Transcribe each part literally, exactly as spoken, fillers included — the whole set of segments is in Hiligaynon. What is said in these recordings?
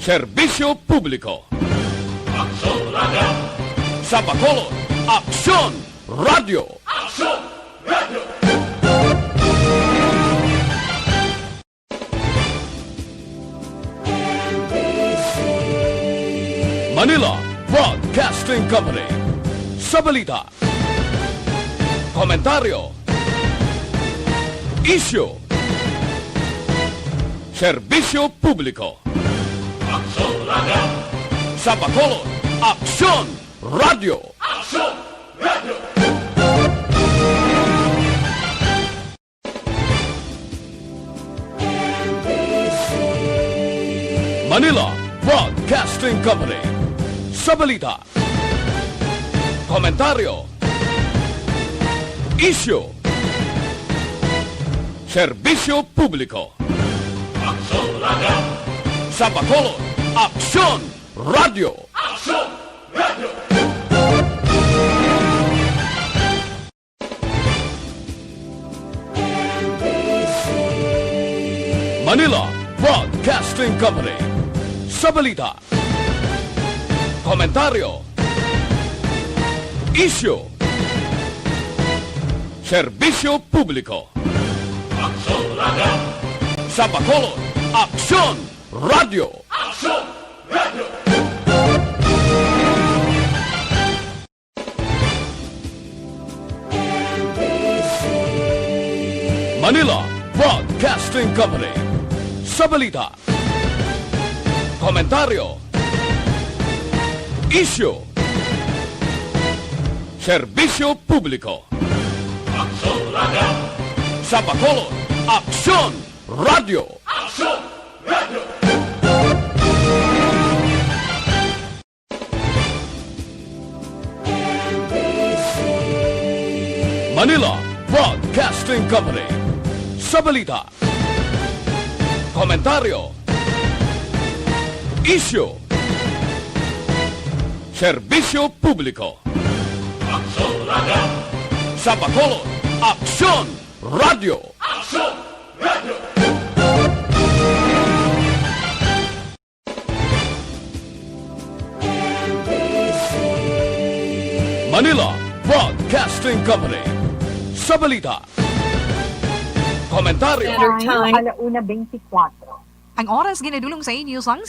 Serbisyo Publiko. Aksyon Radio. Sa Bacolod, Aksyon Radio. Aksyon Radio. Manila Broadcasting Company. Sa balita, komentaryo, isyu, serbisyo publiko. Aksyon Radio. Sa Bacolod, Aksyon Radio. Aksyon Radio. Manila Broadcasting Company. Sa balita, komentaryo, isyu, serbisyo publiko. Aksyon Radio. Sa Bacolod, Aksyon Radio. Aksyon Radio. Manila Broadcasting Company. Sa balita, komentaryo, isyu, serbisyo publiko. Aksyon Radio. Sa Bacolod, Aksyon Radio. Aksyon Radio. Manila Broadcasting Company. Sa balita, komentaryo, isyu, serbisyo publiko. Aksyon Radio. Sa Bacolod, Aksyon Radio. Aksyon Radio. Manila Broadcasting Company. Sa balita, komentaryo, isyu, serbisyo publiko. Aksyon Radio. Sa Bacolod, Aksyon Radio. Aksyon Radio. Manila Broadcasting Company. Sa balita, komentaryo, Time, time. Alauna beintikwatro. Ang oras ginadulong sa inyo sang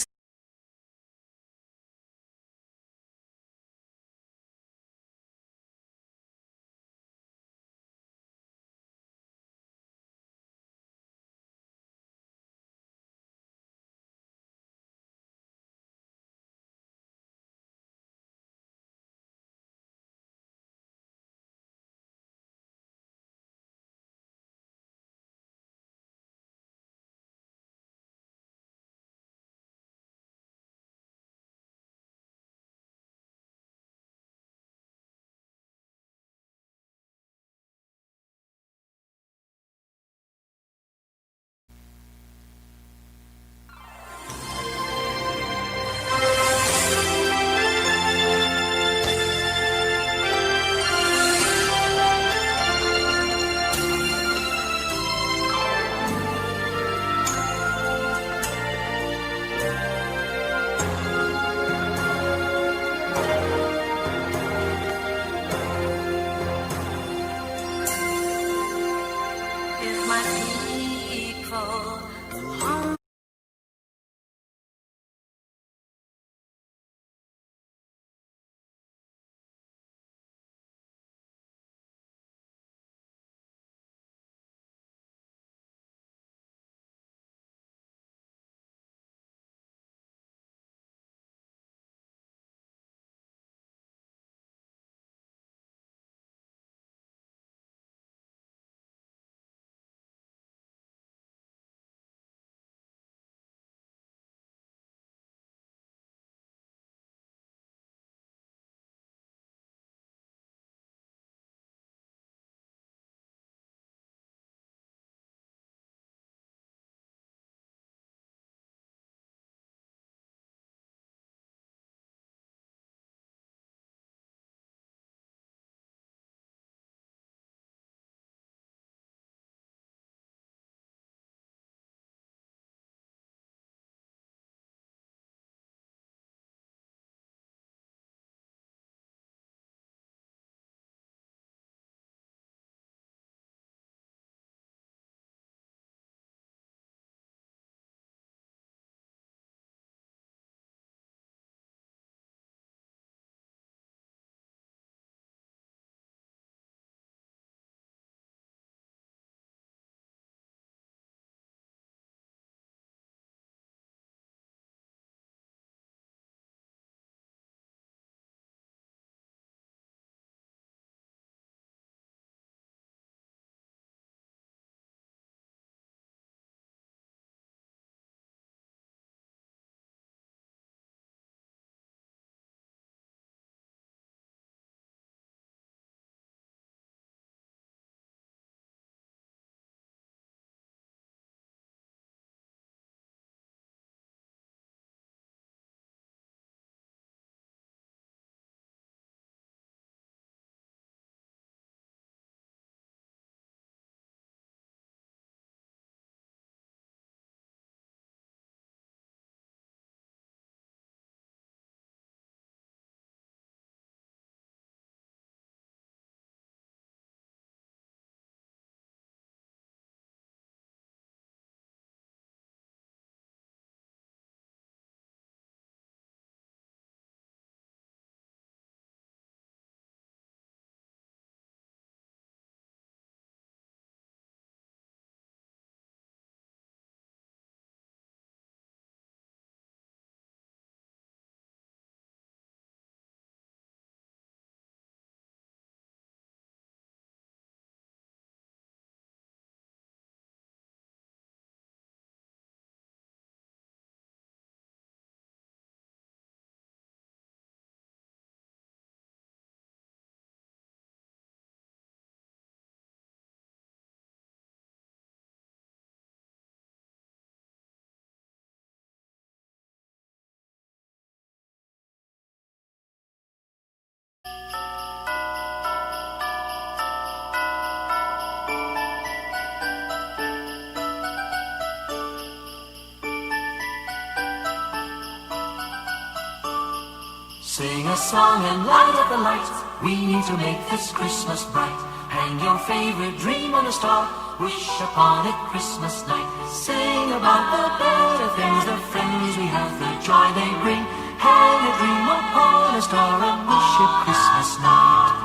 Sing a song and light up the light. We need to make this Christmas bright. Hang your favorite dream on a star. Wish upon it Christmas night. Sing about the better things, the friends we have, the joy they bring. Hang a dream upon a star and wish it Christmas night.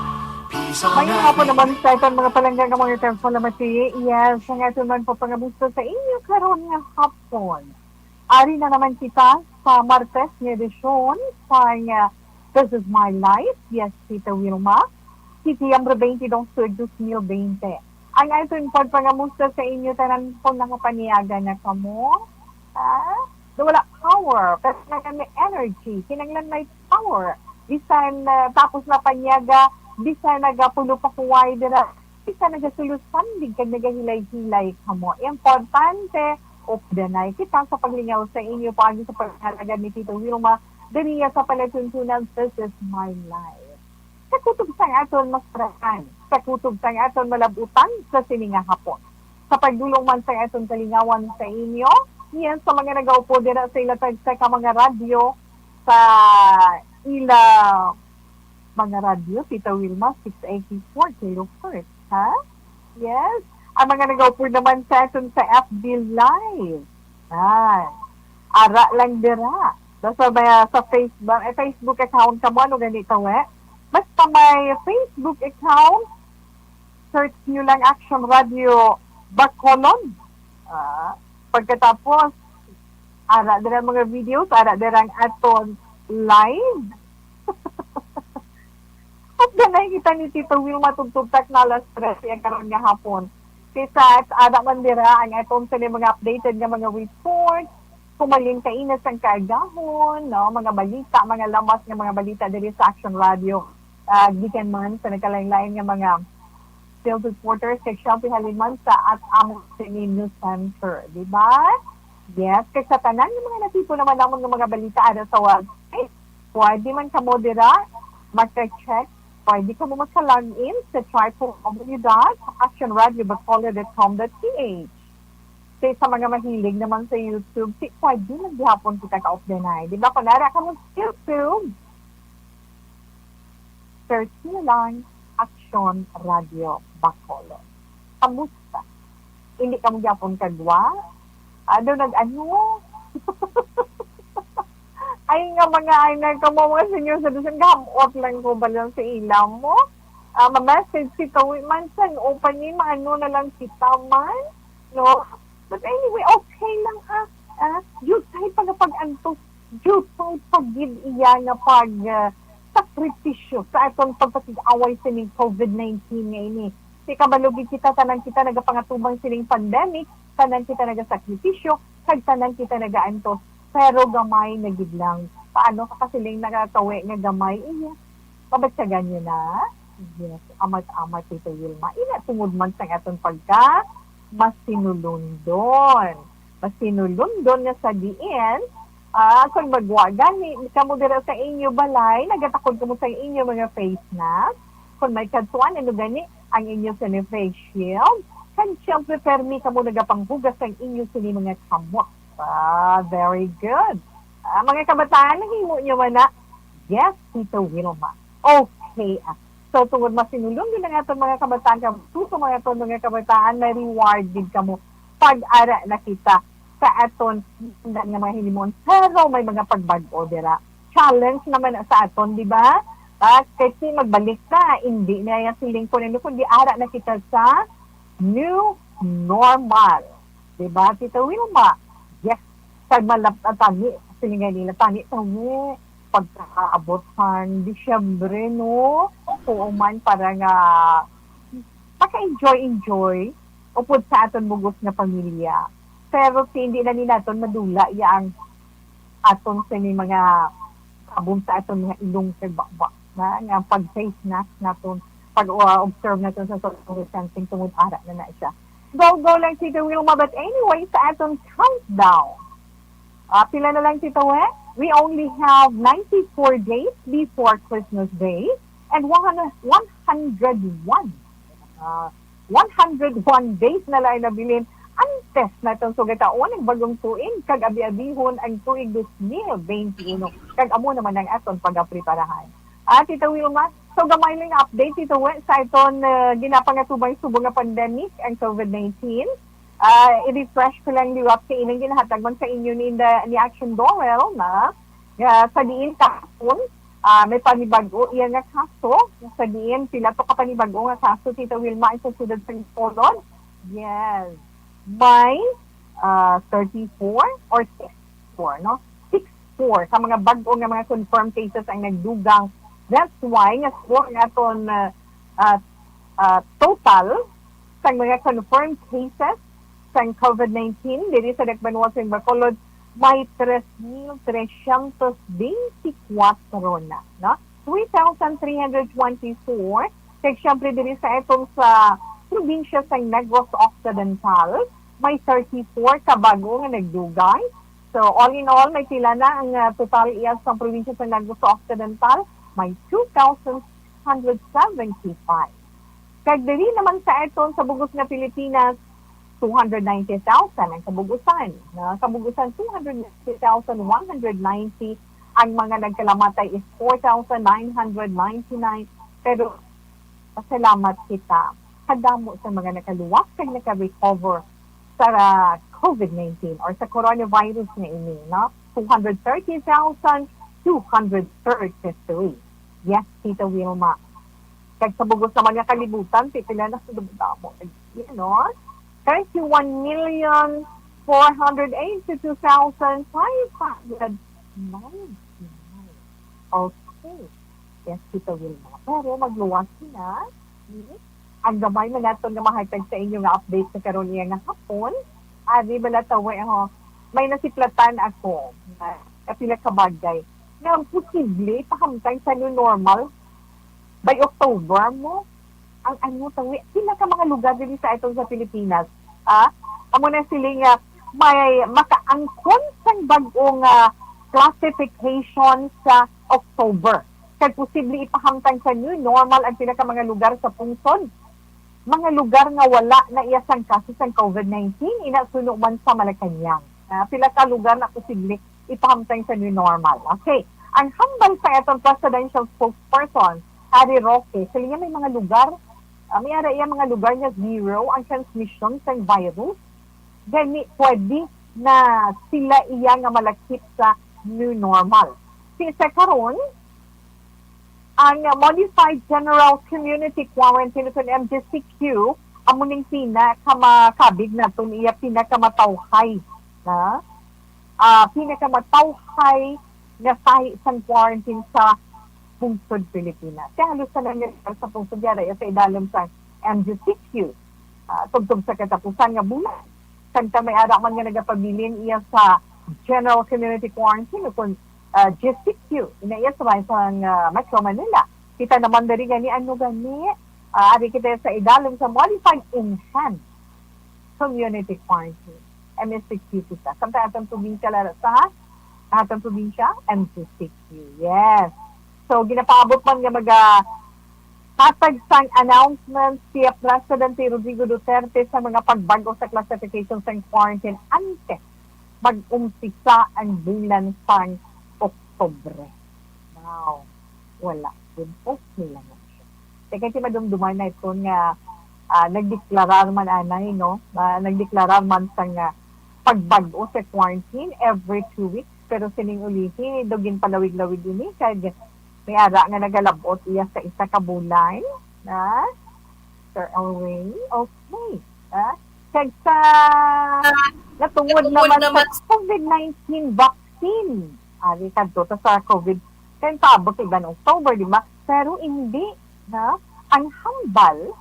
Peace on Mayong earth. hapon naman sa aton mga palangga nga mga kalamati. Yes, ang aton man po pangamusta sa inyo karon nga hapon. Ari na naman kita sa Martes nga edisyon sang, ah, This Is My Life. Yes, Tita Wilma. September twenty-two, dos mil bente. Ang aton pagpangamusta sa inyo tanan kung nakapaniaga na kamo. Ah, wala power, pero may energy. Kinanglan may power. Bisan, ah, tapos na panyaga, bisan nagapulo pa kuway dira, bisan nagasulosandig kag nagahilay-hilay kamo. Importante, updanay kita sa paglingaw sa inyo paagi sa pagpangalagad ni Tito Wilma diriya sa palatuntunan This Is My Life. Sa kutob sang aton masrahan, sa kutob sang aton malabutan sa sini nga hapon. Sa pagdulong man sang aton kalingawan sa inyo, yes, sa mga nagaupo dira sa ila tagsa ka mga radyo, sa ila mga radyo, Tita Wilma, six eighty-four kilohertz, ha? Yes. Ang mga nagaupo naman sa aton sa F B Live. Yan. Ara lang dira. Sa, sa, sa Facebook, eh, Facebook account ka mo, ano ganito, eh? Basta may Facebook account, search nyo lang Action Radio Bacolod. Ah, pagkatapos, ara dira ang mga videos, ara dira ang aton live. At ganay kita ni Tito Wilma tugtog ta na alas trese ang karon nga hapon. Kay sa ara man dira ang aton sa mga updated nga mga report, kumalin kaina sang kaagahon, no, mga balita, mga lamas nga mga balita diri sa Action Radio. Ah, gikan man sa nagkalain-lain nga mga field reporters kay siyempre halin man sa at amo sini news center, di ba? Yes, kay sa tanan nga mga natipon naman namon nga mga balita ara sa website, pwede man kamo dira magka-check, pwede kamo magka-log in sa triple W dot action radio bacolod dot com dot P H. Kay sa mga mahilig naman sa YouTube, si pwede man gihapon kita ka-updanay. Di ba? Kung nara kamo sa YouTube, search nyo lang Action Radio Bacolod. Kamusta? Hindi kamo gyapon kagwa? Ano, nag-ano? Ay nga mga ay na kamo mga senior citizen, gahamot lang ko ba lang sa ila mo? Ah, ma-message si Kawi man sa open ni maano na lang kita man, no? But anyway, okay lang ah. Ah, jutay pa nga pag-antos, jutay pa gid iya nga pag ah, sakripisyo sa aton pagpakig-away sining COVID nineteen nga ini. Kay kabalo gid kita, tanan kita nagapangatubang sining pandemic, tanan kita nagasakripisyo, kag tanan kita nagaantos, pero gamay na gid lang. Paano ka kasiling nagatawi nga gamay? Iya, mabatyagan niyo na? Yes, amat-amat, Tito Wilma. Ina, tungod man sa aton pagka masinulundon. Masinulundon nga sa diin, ah, kung magwa gani kamo dira sa inyo balay, nagatakod kamo sa inyo mga face mask. Kung may kadtuan, ano gani ang inyo sini face shield. Kag siyempre, permi kamo nagapanghugas sa inyo sini mga kamot. Ah, very good. Ah, mga kabataan, nahimo nyo man na? Yes, Tito Wilma. Okay. Ah. So, tungod masinulong din ang aton mga kabataan, kag suso mga aton mga kabataan, may reward din kamo pag ara na kita sa aton nga mga hilimon. Pero may mga pagbag-o dira. Challenge naman na sa aton, di ba? Ah, kay si magbalik na, hindi na yung siling ko ninyo, kundi ara na kita sa new normal. Di ba, Tita Wilma? Yes. Kag malap-, ah, tani, siling nga nila, tani, tani, pagkaabot sang Disyembre, no? Oo man, para nga maka-enjoy-enjoy upod sa aton bugos nga pamilya. Pero si hindi na ni naton madula ya ang aton sini mga kabog sa aton mga ilong kag baba na nga pag-face mask naton, pag-observe naton sa social distancing tungod ara na na siya. Go, go lang, Tita Wilma. But anyway, sa aton countdown, ah, pila na lang, Tita We? We only have ninety-four days before Christmas Day and one hundred one, ah, one hundred one days na lang nabilin ang test naton sugataon ang bagong tuig, kag abi-abihon ang tuig dos mil twenty-one, kag amo naman ang aton pagapreparahan. Ah, Tita Wilma, so gamay lang nga update, Tita Wi, sa aton, ah, ginapangatubang subong nga pandemic, ang COVID nineteen. Ah, i-refresh ko lang liwat sa ilang ginahatag man sa inyo ni, ni Action Dorel na, nga sa diin kahapon, ah, may panibag-o iya nga kaso, sa diin pila to ka panibag-o nga kaso, Tita Wilma, ang sa siyudad sa Bacolod. Yes. May, ah, thirty-four or sixty-four, no? Sixty-four ka mga bag-o nga mga confirmed cases ang nagdugang. That's why nga subong ang aton, ah, ah, ah, total sang mga confirmed cases sang COVID nineteen diri sa Dakbanuan sa Bacolod, may tres mil trescientos veinticuatro na, no? Three thousand three hundred twenty-four. Kag siyempre, diri sa aton sa probinsya sang Negros Occidental, may thirty-four ka bag-o nga nagdugay. So, all in all, may pila na ang, ah, total iya sa probinsya sa Negros Occidental? May two thousand six hundred seventy-five. Kag diri naman sa aton sa bug-os nga Pilipinas, two hundred ninety thousand ang kabug-usan. Na kabug-usan, two hundred ninety thousand one hundred ninety. Ang mga nagkalamatay is four thousand nine hundred ninety-nine. Pero pasalamat kita kadamo sa mga nakaluwas kag naka-recover sa COVID nineteen or sa coronavirus nga ini, no? Two hundred thirty thousand two hundred thirty-three. Yes, Tita Wilma. Kag sa bug-os naman nga kalibutan, ti pila na sa damo, you know? Thirty-one million four hundred eighty-two thousand five hundred ninety-nine. Okay. Yes, Tita Wilma. Pero magluwas na. Hmm? Ang gamay man naton nga mahatag sa inyo nga update sa karon iya nga hapon. Ari bala tawi ho. May nasiplatan ako nga kapila ka bagay nga posible pahamtang sa new normal by October mo. Ang ano tawi, pila ka mga lugar diri sa aton sa Pilipinas, ah, amo na sila nga may makaangkon sang bag-o nga classification sa October. Kag posible ipahamtang sa new normal ang pila ka mga lugar sa pungsod. Mga lugar nga wala na iya sang kaso sang COVID nineteen, ina suno man sa Malacañang. Ah, pila ka lugar na posible ipahamtang sa new normal. Okay. Ang hambal sa aton presidential spokesperson, Harry Roque, sa linya may mga lugar, ah, may ara iya mga lugar nga zero ang transmission sang virus. Gani, pwede na sila iya nga malakip sa new normal. Si sa karon, ang Modified General Community Quarantine, kun M G C Q, amo ning pinakamakabig naton, iya pinakamatawhay na, ah, pinakamatawhay nga sahi sang quarantine sa pungsod Pilipinas. Kaya halos sa nangyari sa pungsod, yara sa idalom sa M G C Q, ah, tubtob sa katapusan nga bulan. Samtang may ara man nga nagapabilin iya sa General Community Quarantine o kun, ah, G C Q, ina iya sa bahin sang, ah, Metro Manila. Kita naman diri gani, ano gani, ah, ari kita sa idalom sa Modified Enhanced Community Quarantine, M S C Q kita. Samtang atong probinsya, lara sa atong probinsya, M C C Q. Yes. So, ginapaabot man nga maga hatag sang announcement si Presidente Rodrigo Duterte sa mga pagbag-o sa classification sang quarantine antes mag-umpisa ang bulan sang Oktubre. Wow. Wala. Good. Okay lang na siya. Teka, si madumduman na ito nga, ah, nagdeklarar man anay, no? Ah, nagdeklarar man sang, ah, pagbag-o sa quarantine every two weeks. Pero sining ulihi, do ginpalawig-lawig ini, kag may ara nga nagalabot iya sa isa ka bulan na, Sir Elway. Okay. Ah, kag sa natungod Natungod naman sa naman sa COVID nineteen vaccine, ari kadto ta sa COVID, kay paabot sa iban October, di ba? Pero hindi, ha? Ang hambal,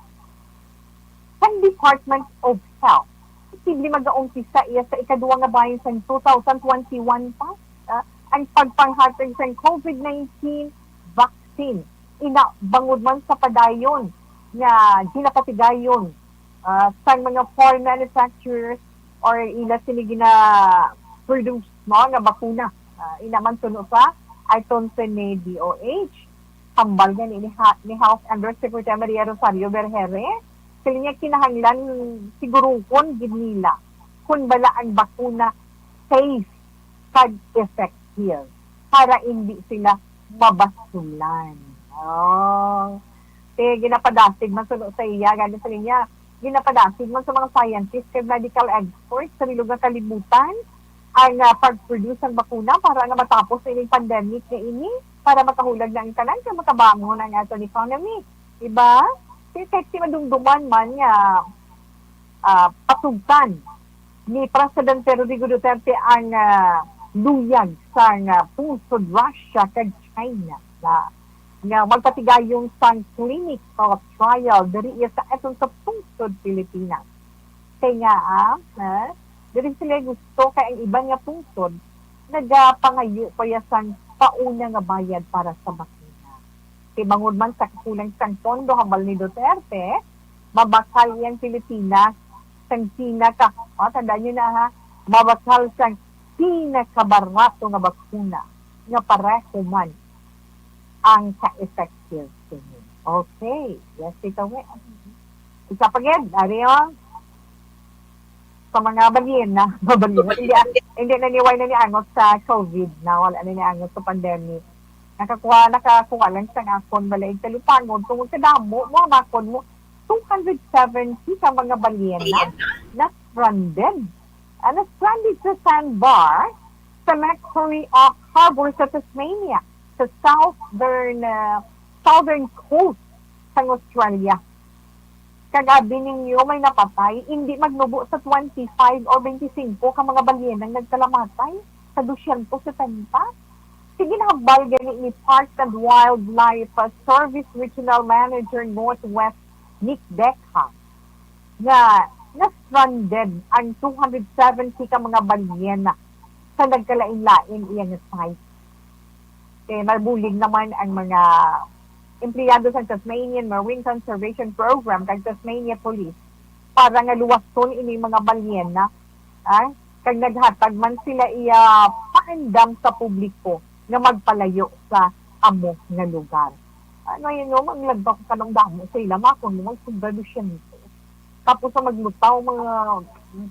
sang Department of Health. Posible mag-umpisa iya sa ikaduha nga bahin sang two thousand twenty-one pa, ah, ang pagpanghatag sang COVID nineteen vaccine. Ina, bangod man sa padayon nga ginapatigayon, ah, sang mga foreign manufacturers or ila sini gina-produce, no, nga bakuna. Ah, ina man suno sa aton sini D O H. Hambal gani ni, ha-, ni Health Undersecretary Maria Rosario Vergeire, sila niya kinahanglan sigurukon gid nila kung bala ang bakuna safe kag effective para hindi sila mabasulan. Oh. Kaya ginapadasig man suno sa iya, gani sa niya, ginapadasig man sa mga scientists kag medical experts sa bilog nga kalibutan ang, ah, pag-produce sang bakuna para nga matapos ining pandemic nga ini, para makahulag na ang tanan kag makabangon ang aton economy. Diba? Kay kahit si madumduman man nga, ah, pasugtan ni Presidente Rodrigo Duterte ang, ah, luyag sang, ah, pungsod Russia kag China na, nga magpatigayon sang clinical trial diri iya sa aton sa pungsod Pilipinas. Kay nga, ah, ah, diri sila gusto kay ang iban nga pungsod nagapangayo pa iya sang pauna nga bayad para sa bakuna. Kay bangod man sa kakulang sang pondo hambal ni Duterte, mabakal iyang Pilipinas sang pinaka, oh, tandaan niyo na ha, mabakal sang pinakabarato nga bakuna nga pareho man ang ka-effective sini. Okay. Yes, ikaw nga. Isa pa gid, ari, oh. Sa mga balyena, balyena. Hindi, ah, hindi na ni, way na niangot sa COVID na, wala na niangot sa pandemic. Nakakuha, nakakuha lang sa akon balaig talupangod tungod sa damo mo, makon mo, two hundred seventy ka mga balyena na stranded. Ah, na stranded sa sandbar sa Macquarie, ah, Harbor sa Tasmania, sa southern, ah, southern coast sang Australia. Kag abi ninyo may napatay, indi magnubo sa twenty-five or twenty-five ka mga balyenang nagkalamatay sa dosyentos setenta. Sige, nahambal gani ni Parks and Wildlife Service Regional Manager Northwest Nick Deckham nga na-stranded ang two hundred seventy ka mga balyena sa nagkalain-lain iya nga site. Kay nabulig naman ang mga empleyado sa Tasmanian Marine Conservation Program kag Tasmania Police para nga luwason ini mga balyena, ah, kag naghatag man sila iya paandam sa publiko nga magpalayo sa amo nga lugar. Ano yun, no? Ang lagba ko kanang damo sa ila, makon mo, sobra dosyentos. Tapos sa maglutaw, mga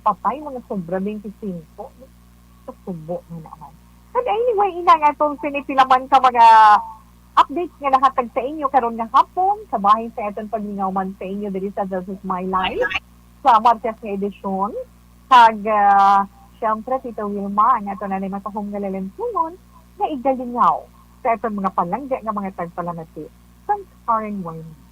patay, mga sobra twenty-five. Kasubo na naman. But anyway, ina nga itong sinipilaman ka mga updates nga nahatag sa inyo karon nga hapon, sa bahin sa aton paglingaw man sa inyo diri sa This Is My Life, sa Martes nga edisyon. Kag, ah, siyempre, Tita Wilma, ang ato na ni matahom nga lalantungon, nga igalingaw sa aton mga palangga nga mga tagpalamati sang Karen Wayne.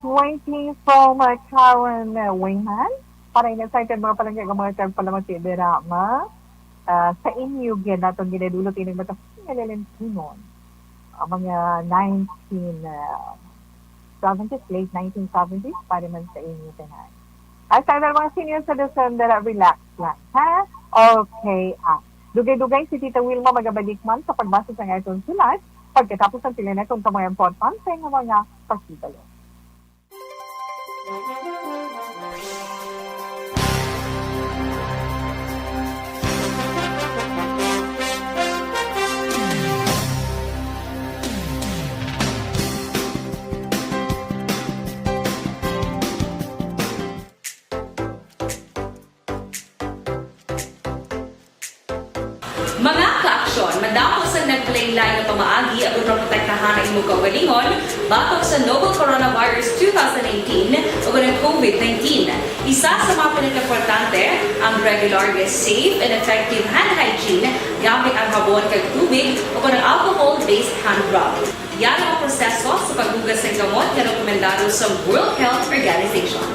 Waiting for my Karen, uh, Wingman. Para in excited mga palangga, mga tagpalamati dira, ma. Ah, sa inyo, gid naton ginadulot ining mata nga Lelentinon. Ah, mga nineteen, ah, seventies, late nineteen seventies, para man sa inyo tanan. Ay, sa mga senior citizen, dira, relax lang, ha? Okay, ah. Dugay-dugay si Tita Wilma magabalik man sa pagbasa sa aton sulat pagkatapos ang pila na kung mga importante nga mga pasibalo. Mga kaaksyon, madamo sang naglain-lain nga pamaagi agud maprotektahan ang imo kaugalingon batok sa novel coronavirus two thousand nineteen o ang COVID nineteen. Isa sa mga pinakaimportante ang regular nga safe and effective hand hygiene gamit ang habon kag tubig o ang alcohol-based hand rub. Yara ang proseso sa paghugas sang gamot nga rekomendado sa World Health Organization.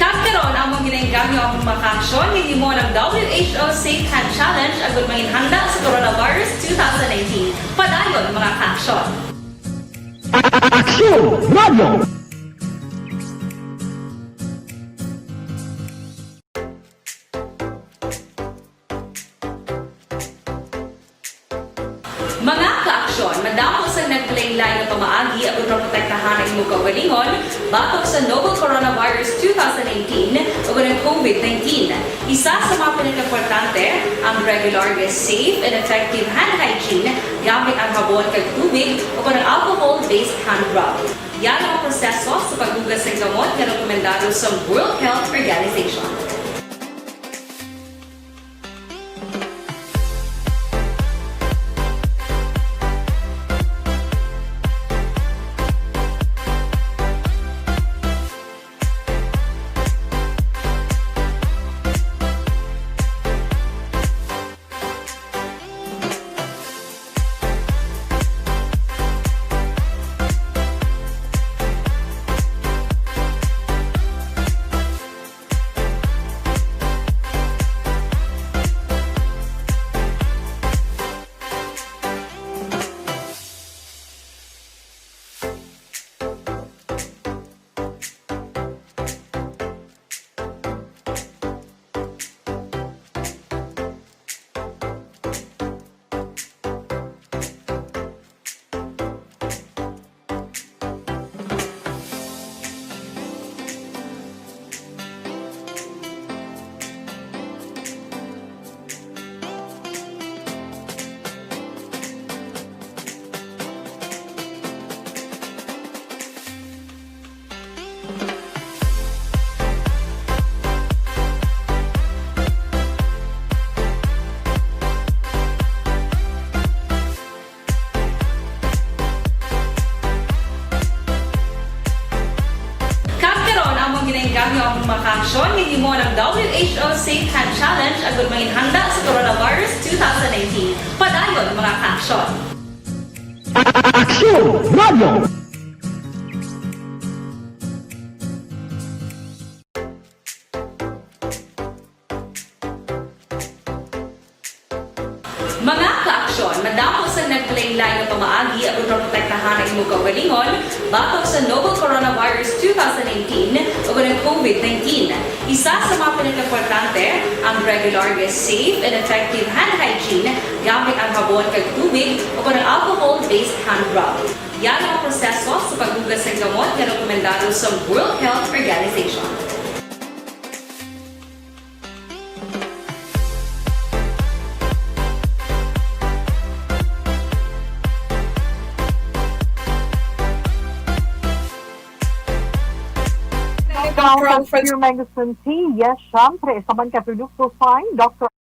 Kag karon, amon ginaengganyo ang mga kaaksyon nga gihimo ng W H O Safe Hand Challenge agud manginhanda sa coronavirus two thousand nineteen. Padayon, mga kaaksyon. Aksyon Radio! Mga kaaksyon, madamo sang naglain-lain nga pamaagi agud maprotektahan ang imo kaugalingon batok sa novel coronavirus two thousand nineteen o ang COVID nineteen. Isa sa mga pinakaimportante ang regular nga safe and effective hand hygiene gamit ang habon kag tubig o ang alcohol-based hand rub. Yara ang proseso sa paghugas sang gamot nga rekomendado sa World Health Organization. Challenge agud mangin handa sa coronavirus two thousand nineteen. Padayon, mga ka-aksyon! Aksyon Radio! Mga ka-aksyon, madamo sang naglain-lain nga pamaagi agud maprotektahan ang imo kaugalingon batok sa novel coronavirus two thousand nineteen o ang COVID nineteen. Isa sa mga pinakaimportante, ang regular nga safe and effective hand hygiene gamit ang habon kag tubig o ang alcohol-based hand rub. Yara ang proseso sa paghugas sang gamot nga rekomendado sa World Health Organization. From From Frontier Magazine Tea, yes, syempre, sa man ka produkto, fine, Doctor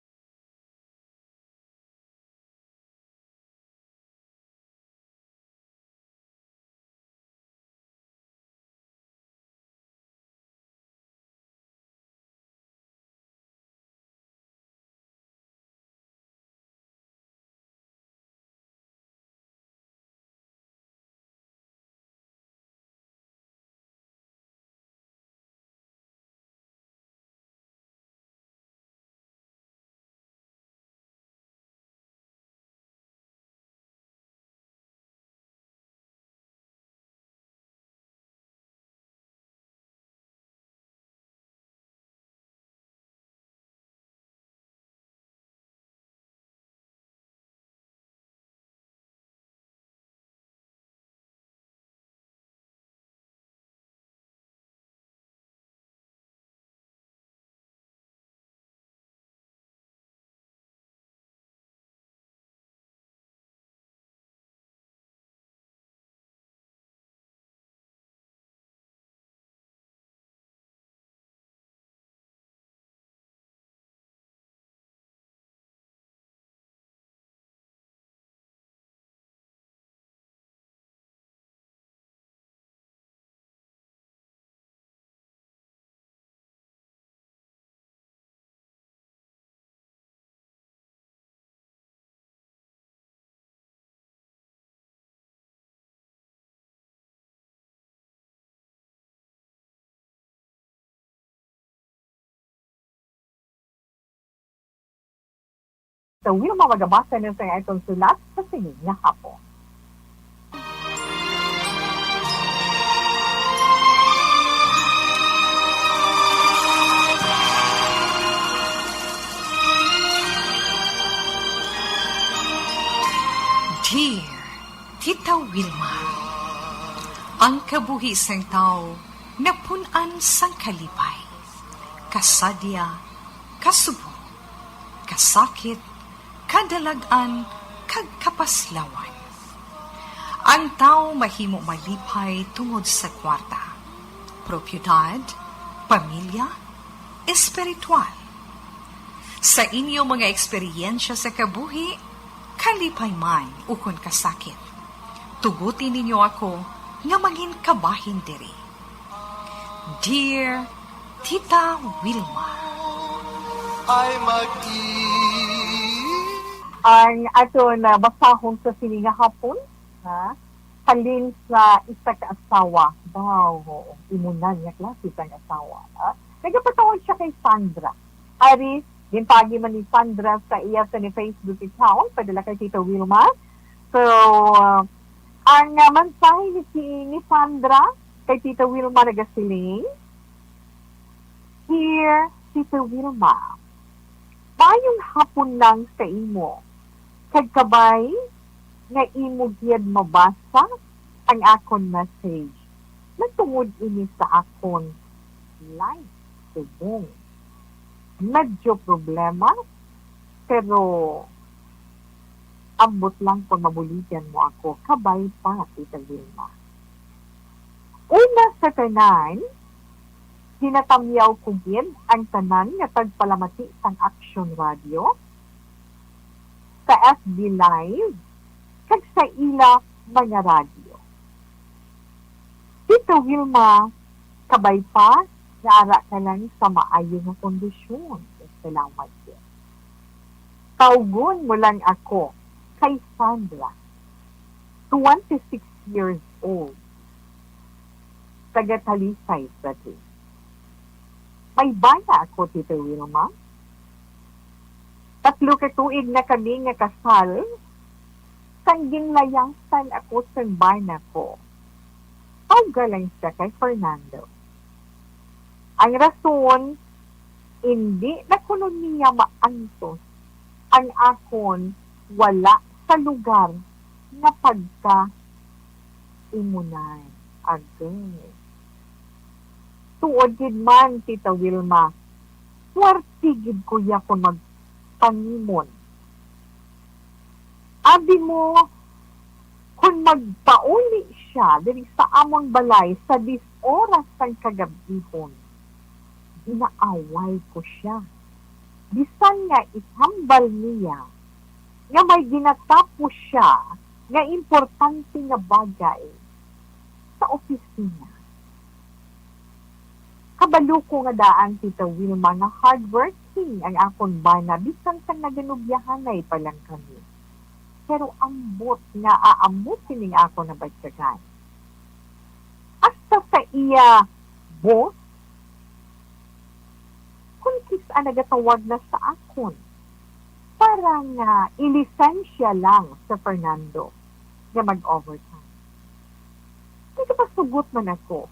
Sa Wilma, magabasa na sa akong sulat sa sini nga hapon. Dear Tita Wilma, ang kabuhi sang tawo napun-an sang kalipay, kasadya, kasubo, kasakit, kadalag-an, kag kapaslawan. Ang tawo mahimo malipay tungod sa kwarta, propiedad, pamilya, espiritual. Sa inyo mga eksperyensya sa kabuhi, kalipay man ukon kasakit, tuguti ninyo ako nga mangin kabahin diri. Dear Tita Wilma. Ay mag-i- Ang aton, ah, basahon sa sini nga hapon, ha? Halin sa isa ka asawa. Wow, oo. Imunan nga klase sang asawa, ha? Nagapatawag siya kay Sandra. Ari, gintagi man ni Sandra sa iya sa ni Facebook account, padala kay Tita Wilma. So, ah, ang, ah, mensahe ni, si, ni Sandra kay Tita Wilma nagasiling, "Dear Tita Wilma, maayong hapon lang sa imo, kag kabay nga imo gid mabasa ang akon message. Natungod ini sa akon life subong. Medyo problema, pero ambot lang kung mabuligan mo ako. Kabay pa, Tita Vilma." Una sa tanan, ginatamyaw ko gid ang tanan nga tagpalamati sang Action Radio, sa F B Live, kag sa ila mga radyo. Tita Wilma, kabay pa nga ara ka lang sa maayo nga kondisyon. Salamat, Jen. Tawgon mo lang ako kay Sandra, twenty-six years old, taga Talisay City. May bana ako, Tita Wilma. Tatlo ka tuig na kami nga kasal, sang ginlayasan ako sang bana ko. Tawga lang siya kay Fernando. Ang rason, hindi na kuno niya maantos ang akon wala sa lugar nga pagka-imunay. Agay. Tuod gid man, Tita Wilma, swerte gid ko ya kon magpangimon. Abi mo, kon magpauli siya diri sa amon balay sa diyes oras sang kagab-ihon, ginaaway ko siya. Bisan nga ihambal niya nga may ginatapos siya nga importante nga bagay sa opisina. Kabalo ko nga daan, Tita Wilma, nga hardworking ang akon bana bisan sang naganobyahanay pa lang kami. Pero ambot nga aamo sining akon nabatyagan. Hasta sa iya boss, kon kis-a nagatawag na sa akon para nga ilisensya lang sa Fernando nga mag-overtime. Nagapasugot man ako,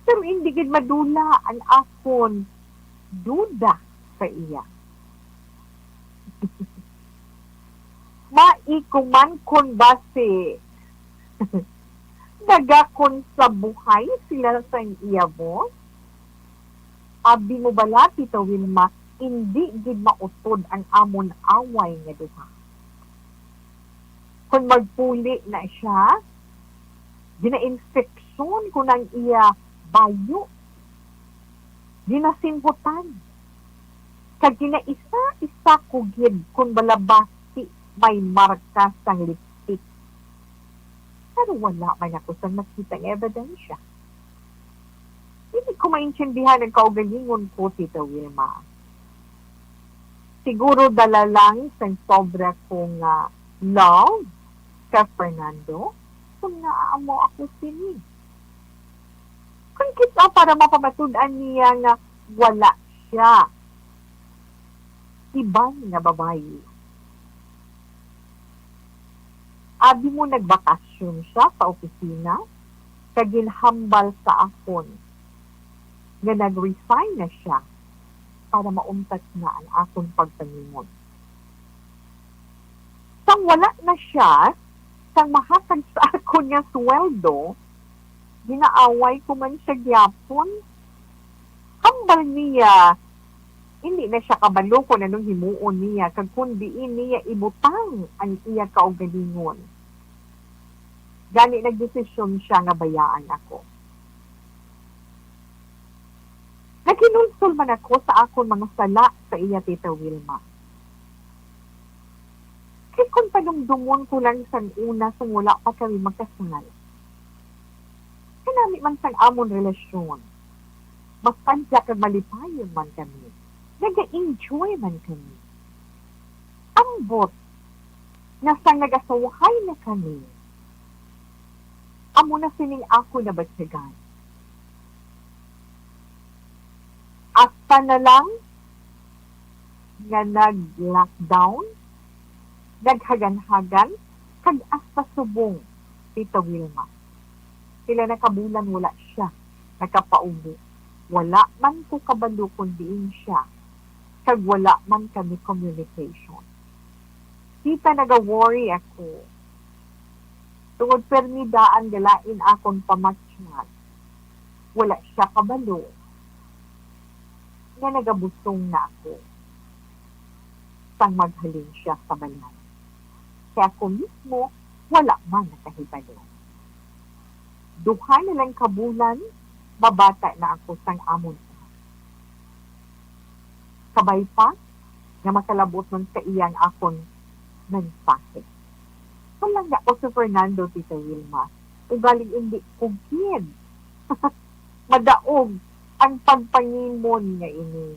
pero indi gid madula ang akon duda sa iya. Maikuman kon basi nagakon sa buhay sila sang iya boss? Abi mo bala, Tita Wilma, indi gid mautod ang amon away nga duha. Kon magpuli na siya, ginainspeksyon ko nang iya bayo. Ginasinhutan. Kag ginaisa-isa ko gid kon bala basi may marka sang lipstick. Pero wala man ako sang nakita nga ebidensya. Hindi ko maintindihan ang kaugalingon ko, Tita Wilma. Siguro dala lang sang sobra ko nga love kay Fernando, kung naaamo ako sini. Kung kita para mapamatud-an niya nga wala siya iban nga babayi. Abi mo nagbakasyon siya sa opisina, kag ginhambal sa akon nga nag-resign na siya para mauntat na ang akon pagpangimon. Sang wala na siya sang mahatag sa akon nga sweldo, ginaaway ko man siya gyapon. Hambal niya, hindi na siya kabalo kung anong himuon niya kag kung diin niya ibutang ang iya kaugalingon. Gani nagdesisyon siya nga bayaan ako. Naghinulsol man ako sa akon mga sala sa iya, Tita Wilma. Kay kung padumdomon ko lang sang una, sang wala pa kami magkasal, kanami man sang amon relasyon, mas tagsa kag malipayon man kami, naga-enjoy man kami. Ambot nga sang nag-asawahay na kami, amo na sining ako nabatyagan. Hasta na lang nga nag-lockdown, naghaganhagan, kag hasta subong, Tita Wilma. Pila na ka bulan wala siya nakapauli. Wala man ko kabalo kon diin siya, kag wala man kami communication. Tita, naga-worry ako. Tungod permi daan galain akon pama-chat, wala siya kabalo nga nagabusong na ako sang maghalin siya sa balay. Kay ako mismo, wala man nakahibalo. Duha na lang ka bulan, mabata na ako sang amon anak. Kabay pa nga makalabot man sa iya ang akon mensahe. Palangga ko si Fernando, Tita Wilma, ugaling indi ko gid madaog ang pagpangimon nga ini.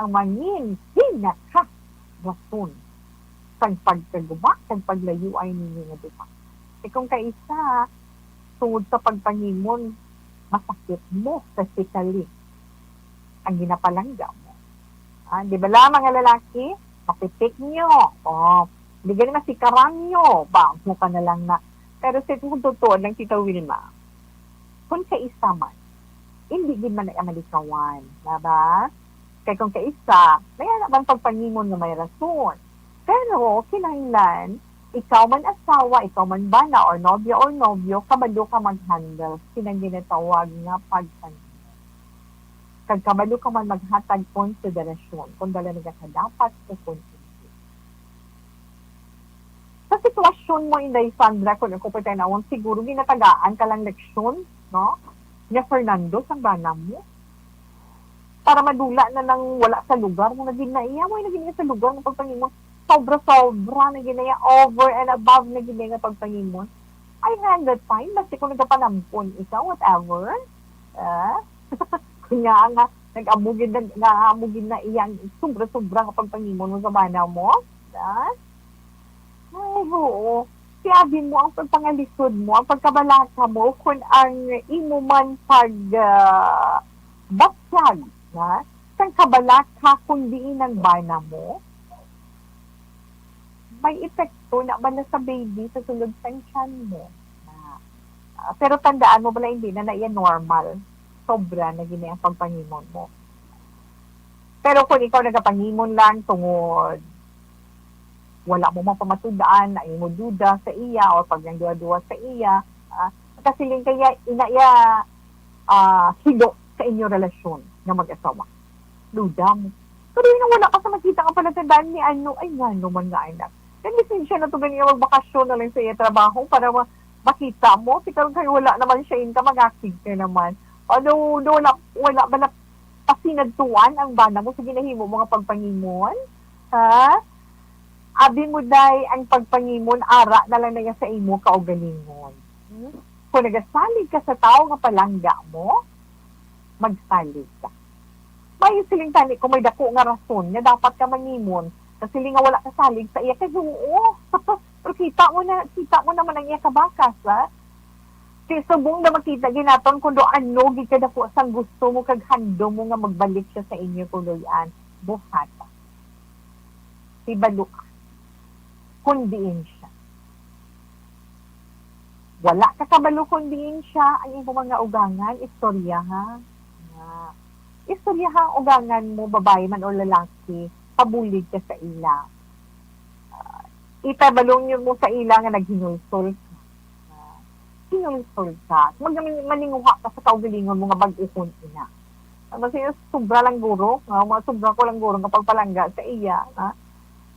ang mangin pinaka rason sang pagkaguma kag paglayuay ninyo nga duha. Kay kung kaisa, tungod sa pagpangimon, masakit mo physically ang ginapalangga mo. Ah, di ba la, mga lalaki? Mapitik nyo. Oh, di gani masikaran nyo. Ba, mo ka na lang na. Pero sa itong totoo lang, Tita Wilma, kung kaisa man, hindi gid man na malikawan, di ba? Kay kung kaisa, may ana man pagpangimon nga may rason. Pero kinahanglan, ikaw man asawa, ikaw man bana, or nobya or nobyo, kabalo ka mag-handle sinang ginatawag nga pagpangimon. Kag kabalo ka man maghatag konsiderasyon kung dala nagakadapat o kung hindi. Sa sitwasyon mo, Inday Sandra, kung ako pa tayo, siguro ginatagaan ka lang leksyon, no? Nga Fernando, sang bana mo. Para madula na nang wala sa lugar mo, naging na iya, mo naging sa lugar mo pagpangimon. Sobra-sobra na gid na iya, over and above na gid na iya nga pagpangimon. I had that time, basta kung nagapanampon ikaw, whatever. Ah? Kanya nga, nag-amo gid na, nga amo gid na iya ang sobra-sobra nga pagpangimon mo sa bana mo. Ah? Ay, oo. Siyabi mo ang pagpangalisod mo, ang pagkabalaka mo, kung ang imo man pag, ah, batyag, ha? Sang kabalaka, kung diin ang bana mo, may epekto na bala sa baby sa sulod sang tiyan mo. Na, ah, pero tandaan mo bala, hindi na na iya normal. Sobra na gid ang pagpangimon mo. Pero kung ikaw nagapangimon lang tungod wala mo mapamatud-an, ang imo duda sa iya, or pag nang duha-duha sa iya, ah, kasiling kaya ina iya, ah, hilo sa inyo relasyon nga mag-asawa. Duda mo. Pero yun ang wala ka sa makita nga palatandaan ni ano, ay, nga naman nga anak. Kaya lisensya na to ganiya magbakasyon na lang sa iya trabaho para ma-, makita mo. Si karon kay wala naman siya, inka magakig ka naman. Ano, do, wala, wala ba na pasinadtuan ang bana mo sa ginahimo mo nga pagpangimon? Ha? Abi mo, day, ang pagpangimon, ara na lang na sa imo kaugalingon. Hmm? Kung nagasalig ka sa tawo nga palangga mo, magsalig ka. Mayo siling tani kung may dako nga rason nga dapat ka mangimon, sa siling nga wala ka salig sa iya, kay oo. Pero kita mo na, kita mo naman ang iya kabakas, ha? Kay subong na makita ginaton kung do ano gid kadako sang gusto mo kag handom mo nga magbalik siya sa inyo kuluy-an. Buhata. Hibalo ka kung diin siya. Wala ka kabalo kung diin siya ang imo mga ugangan, istoryaha. Nga, istoryaha ang ugangan mo, babayi man o lalaki, pabulig ka sa ila. Ah, ipabalo mo sa ila nga naghinulsol ka. Ah, hinulsol ka. Mag-, maninguha ka sa kaugalingon mo nga bag-uhon ina. Ano siya, sobra lang guro, nga mga sobra ko lang guro nga pagpalangga sa iya, ha?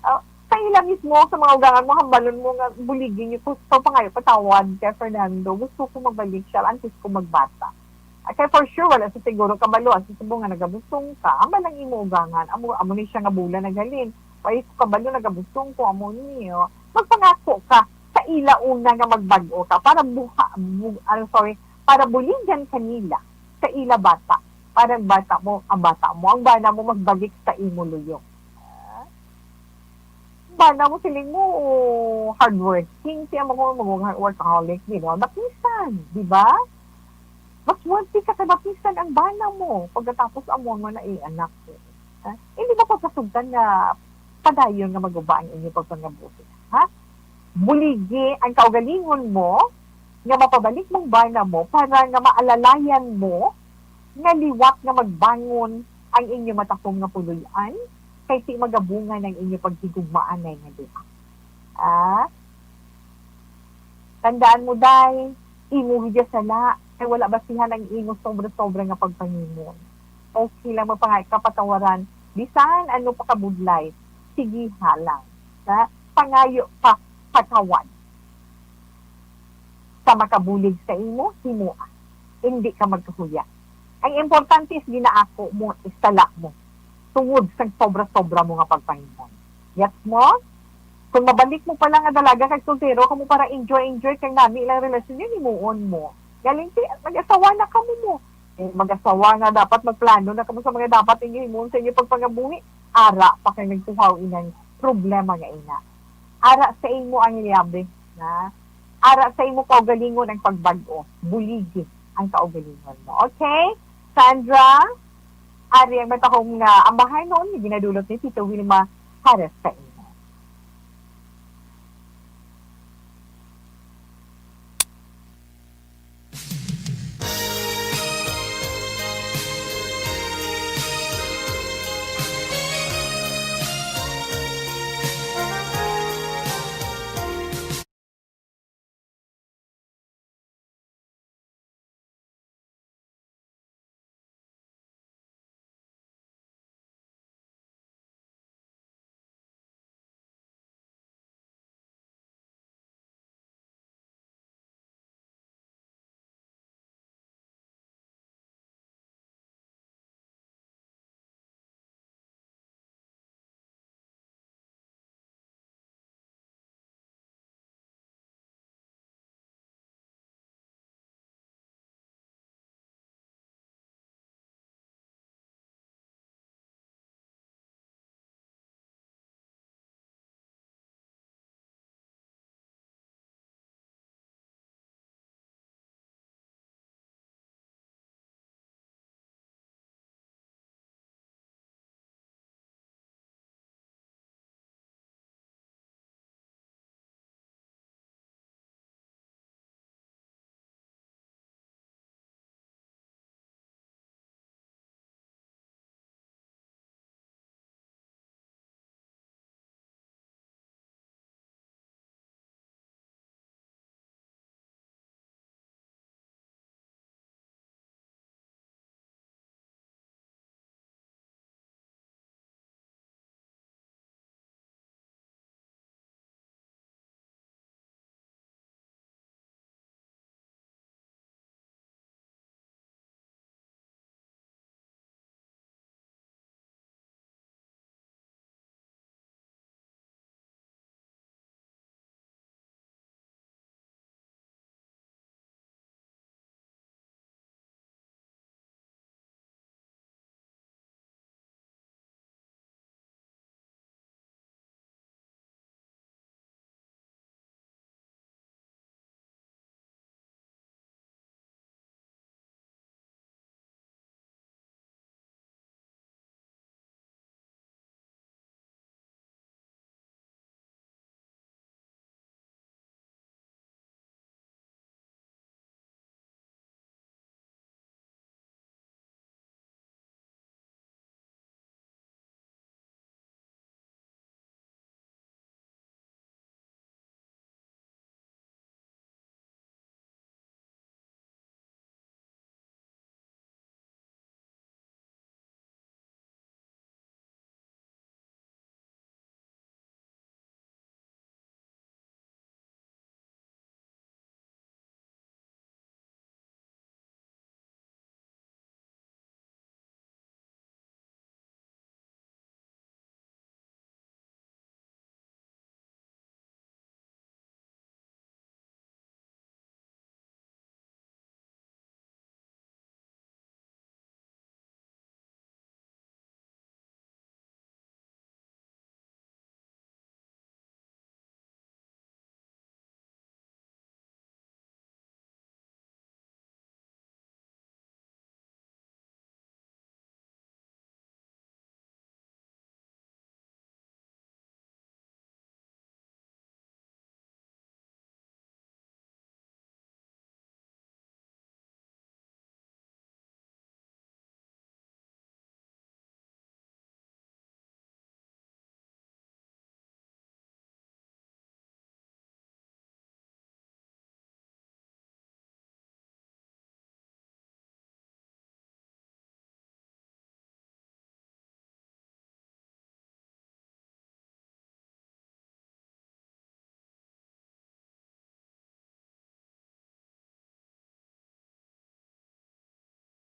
Ah, sa ila mismo, sa mga ugangan mo, hambalon mo nga buligi niyo ko sa pangayo, "Patawad kay Fernando, gusto ko magbalik siya antes ko magbata." Ah, kay for sure, wala sa siguro kabalo, ang susubo nga nagabusong ka, ang balang imo ugangan, amo, amo ni siya nga bula naghalin. Wala ko kabalo, nagabusong ko, amo niyo. Magpangako ka sa ila una nga magbag-o ka para buha, bu-, ano, sorry, para buligan kanila sa ila bata. Para ang bata mo, ang bata mo, ang bana mo magbalik sa imo luyo. Ah? Bana mo, siling mo, oh, hardworking, siya mo, mo, workaholic, di ba? Mapisan, di ba? Mas worthy ka sa mapisan ang bana mo pagkatapos amo nga na, eh, anak ko. Ha? Hindi ba pagkasugtan nga padayon nga maguba ang inyo pagpangabuhi? Ha? Buligi ang kaugalingon mo nga mapabalik mong bana mo para nga maalalayan mo nga liwat nga magbangon ang inyo matakom nga puloy-an, kay ti magabungan ang inyo paghigugmaanay nga duha. Ah? Tandaan mo, day, imo gid ya sala, kay wala basihan ang imo sobra-sobra nga pagpangimon. Okay lang, magpangay kapatawaran, bisan ano pa kabudlay, sige ha lang. Ha? Pangayo pa, patawad. Sa makabulig sa imo, himoa. Hindi ka magkahuya. Ang importante is ginaako mo, is sala mo. Tungod sa sobra-sobra mo nga pagpangimon. Gets mo? Kung mabalik mo pa lang nga dalaga kag soltero kamo para enjoy-enjoy kag nami lang relasyon, yun himuon mo. Galing ti mag-asawa na kamo mo. Eh, mag-asawa nga dapat magplano na kamo sa mga dapat ninyo himuon sa inyo pagpangabuhi. Ara pa kay nagtuhaw inang problema nga ina. Ara sa imo ang liabe, na ara sa imo kaugalingon ang pagbag-o. Buligi ang kaugalingon mo. Okay? Sandra, ari ang matahong nga ambahanon nga ginadulot ni Tito Wilma para sa imo.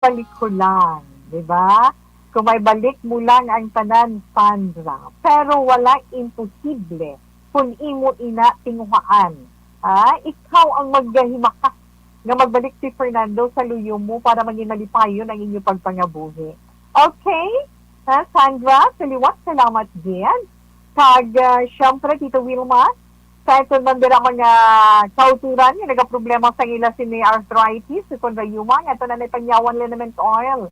Balik ko lang, di ba? Kung may balik mo lang ang tanan, Sandra. Pero wala imposible kung imo ina tinguhaan. Ha? Ikaw ang maggahimakas nga magbalik si Fernando sa luyo mo para maging malipayon ang inyo pagpangabuhi. Okay? Ha, Sandra? Sa liwat, salamat gid. Kag, ah, syempre, Tito Wilma, sa aton man dira mga kauturan nga nagaproblema sa ila sini arthritis, ukon rayuma, nga ato na naipangyawan liniment oil.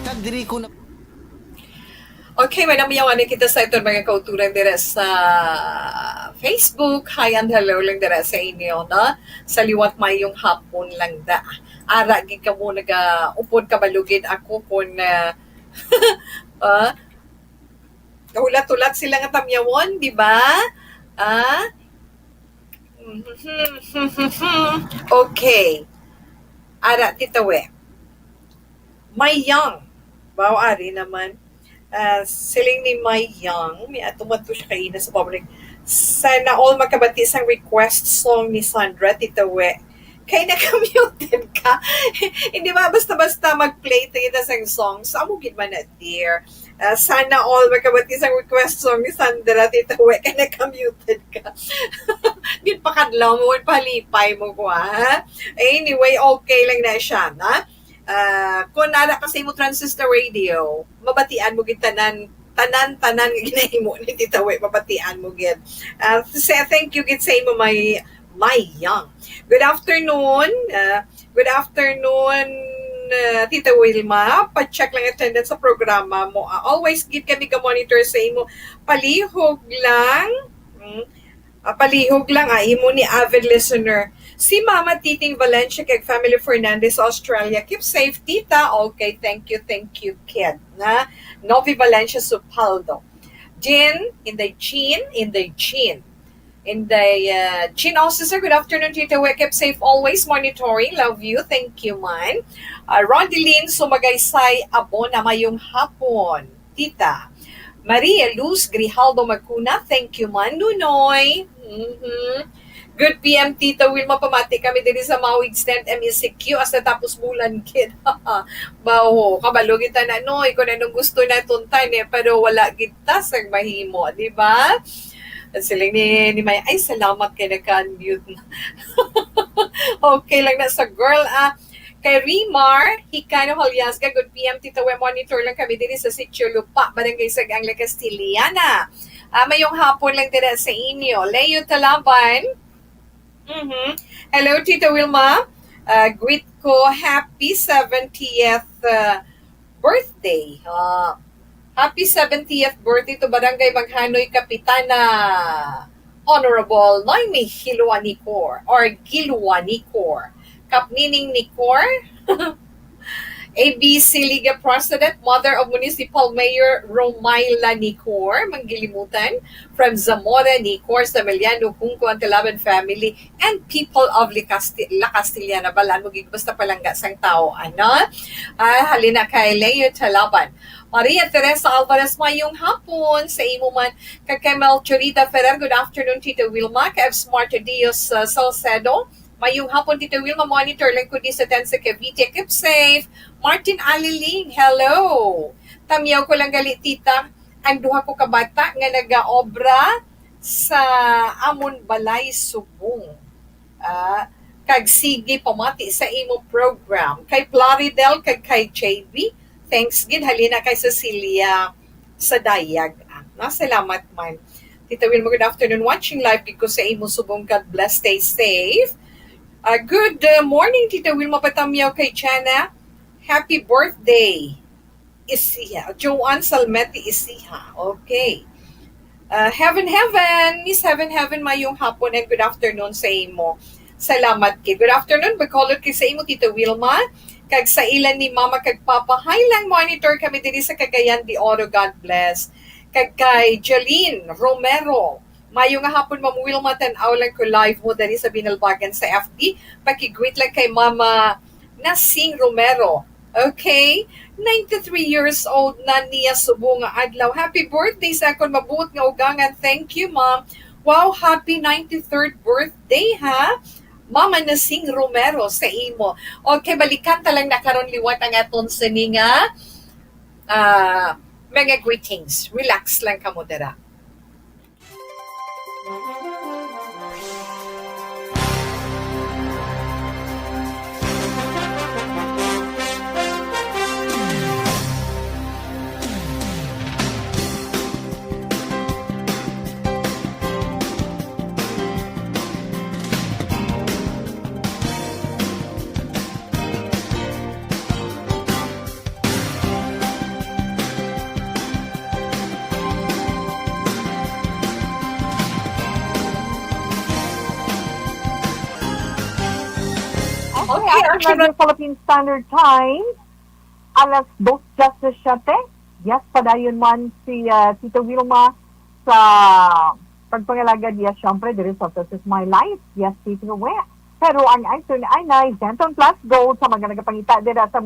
Kag diri ko na Okay, may namiyawan na kita sa iton mga kauturan dira sa Facebook. Hi and hello lang dira sa inyo, no? Sa liwat, mayong hapon lang da. Ara gid kamo nagaupod, kabalo gid ako kung, ah, ah, kahulat-hulat sila nga tamyawon, di ba? Ah? Okay. Ara, Tita We. May Young. Wow, ari naman. Ah, siling ni May Young, may ato man to siya kaina sa public. Sana all makabati sang request song ni Sandra, Tita We. Kay naka-muted ka. Hindi ba basta-basta mag-play tayo na sang song? So, amo gid man na, dear. Ah, sana all makabati sang request song ni Sandra, Tita We, kay naka-muted ka. Ginpakadlaw mo, palipay mo ko, ha? Anyway, okay lang na siya, na? Ah, kung nara ka sa imo transistor radio, mabatian mo gid tanan, tanan, tanan nga ginahimo ni Tita We, mabatian mo gid. Ah, say thank you gid sa imo, May, May Young. Good afternoon. Ah, good afternoon, ah, Tita Wilma. Pa-check lang attendance sa programa mo. Ah, always gid kami ka-monitor sa imo. Palihog lang. Mm. Ah, palihog lang, ah, imo ni avid listener. Si Mama Titing Valencia kag family Fernandez sa Australia. Keep safe, Tita. Okay, thank you, thank you, kid. Na, Novi Valencia Supaldo. Jean, Inday Jean, Inday Jean. Inday, uh, Jean Officer, good afternoon, Tita We. Keep safe always. Monitoring. Love you. Thank you, man. Uh, Rondeline Sumagaysay Abona, mayong hapon, Tita. Maria Luz Grijaldo Magcuna, thank you, man. Nunoy. Mhm. Good P M, Tita Wilma, pamati kami diri sa Mawig Stand M E C Q as natapos bulan gid. Baho, kabalo kita na, Noy, kung anong gusto na tuntan eh, pero wala kita sa mahimo, di ba? Siling ni, ni May, ay, salamat kay naka-unmute na. Okay lang na sa girl, ah. Kay Rimar Hicano Haliasga, good P M, Tita We, monitor lang kami diri sa Sitio Lupa, Barangay Sagang, La Castellana. Ah, mayong hapon lang dira sa inyo. Leo Talaban. Mhm. Hello, Tita Wilma. Ah, greet ko, happy seventieth, ah, birthday. Ah, happy seventieth birthday to Barangay Maghanoy Kapitana, Honorable Noemi Hiluanicor or Giluanicor. Kap Nining Nicor, A B C Liga President, mother of Municipal Mayor Romaila Nicor, Manggilimutan, from Zamora Nicor, Zameliano, Junco, and Talaban family, and people of Licasti-, La Castellana. Balaan mo gid, basta palangga sang tao, ano? Ah, halina kay Leo Talaban. Maria Teresa Alvarez, mayong hapon sa imo man. Kag kay Melchorita Ferrer, good afternoon, Tita Wilma. Kay Smart Dios, uh, Salcedo, mayong hapon, Tita Wilma. Monitor lang ko di sa Tense, Cavite. Keep safe. Martin Aliling, hello. Tamyaw ko lang gali, Tita, ang duha ko ka bata nga nagaobra sa amon balay subong. Ah, kag sige pamati sa imo program. Kay Plaridel kag kay J B, thanks gid. Halina kay Cecilia sa Dayag. Ah, na, salamat man. Tita Wilma, good afternoon. Watching live gid ko sa imo subong. God bless. Stay safe. Ah, good, uh, morning, Tita Wilma Patamyaw kay Chana. Happy birthday, Isiha. Joanne Salmete Isiha. Okay. Uh, Heaven, Heaven. Miss Heaven, Heaven, mayong hapon and good afternoon sa imo. Salamat kay. Good afternoon, Bacolod kay sa imo, Tita Wilma. Kag sa ilan ni Mama kag Papa. Hi lang, monitor kami diri sa Cagayan de Oro. God bless. Kag kay Jolene Romero. Mayo nga hapon, Ma'am Wilma, tan-aw lang ko live mo diri sa Binalbagan sa F B. Pakigreet lang kay Mama Nasing Romero. Okay? Ninety-three years old na niya subong nga adlaw. Happy birthday sa akon mabuot nga ugangan. Thank you, Ma'am. Wow, happy ninety-third birthday, ha? Mama Nasing Romero sa imo. Okay, balikan ta lang na karon liwat ang aton sini nga, ah, mga greetings. Relax lang kamo dira. Okay, okay, alas actually, nuebe Philippine Standard Time, alas dos diecisiete. Yes, padayon man si, ah, Tita Wilma sa pagpangalaga niya, siyempre, diri sa This Is My Life. Yes, Tita Wilma. Pero ang Anton ay na Denton Plus Gold sa mga nagapangita dira sa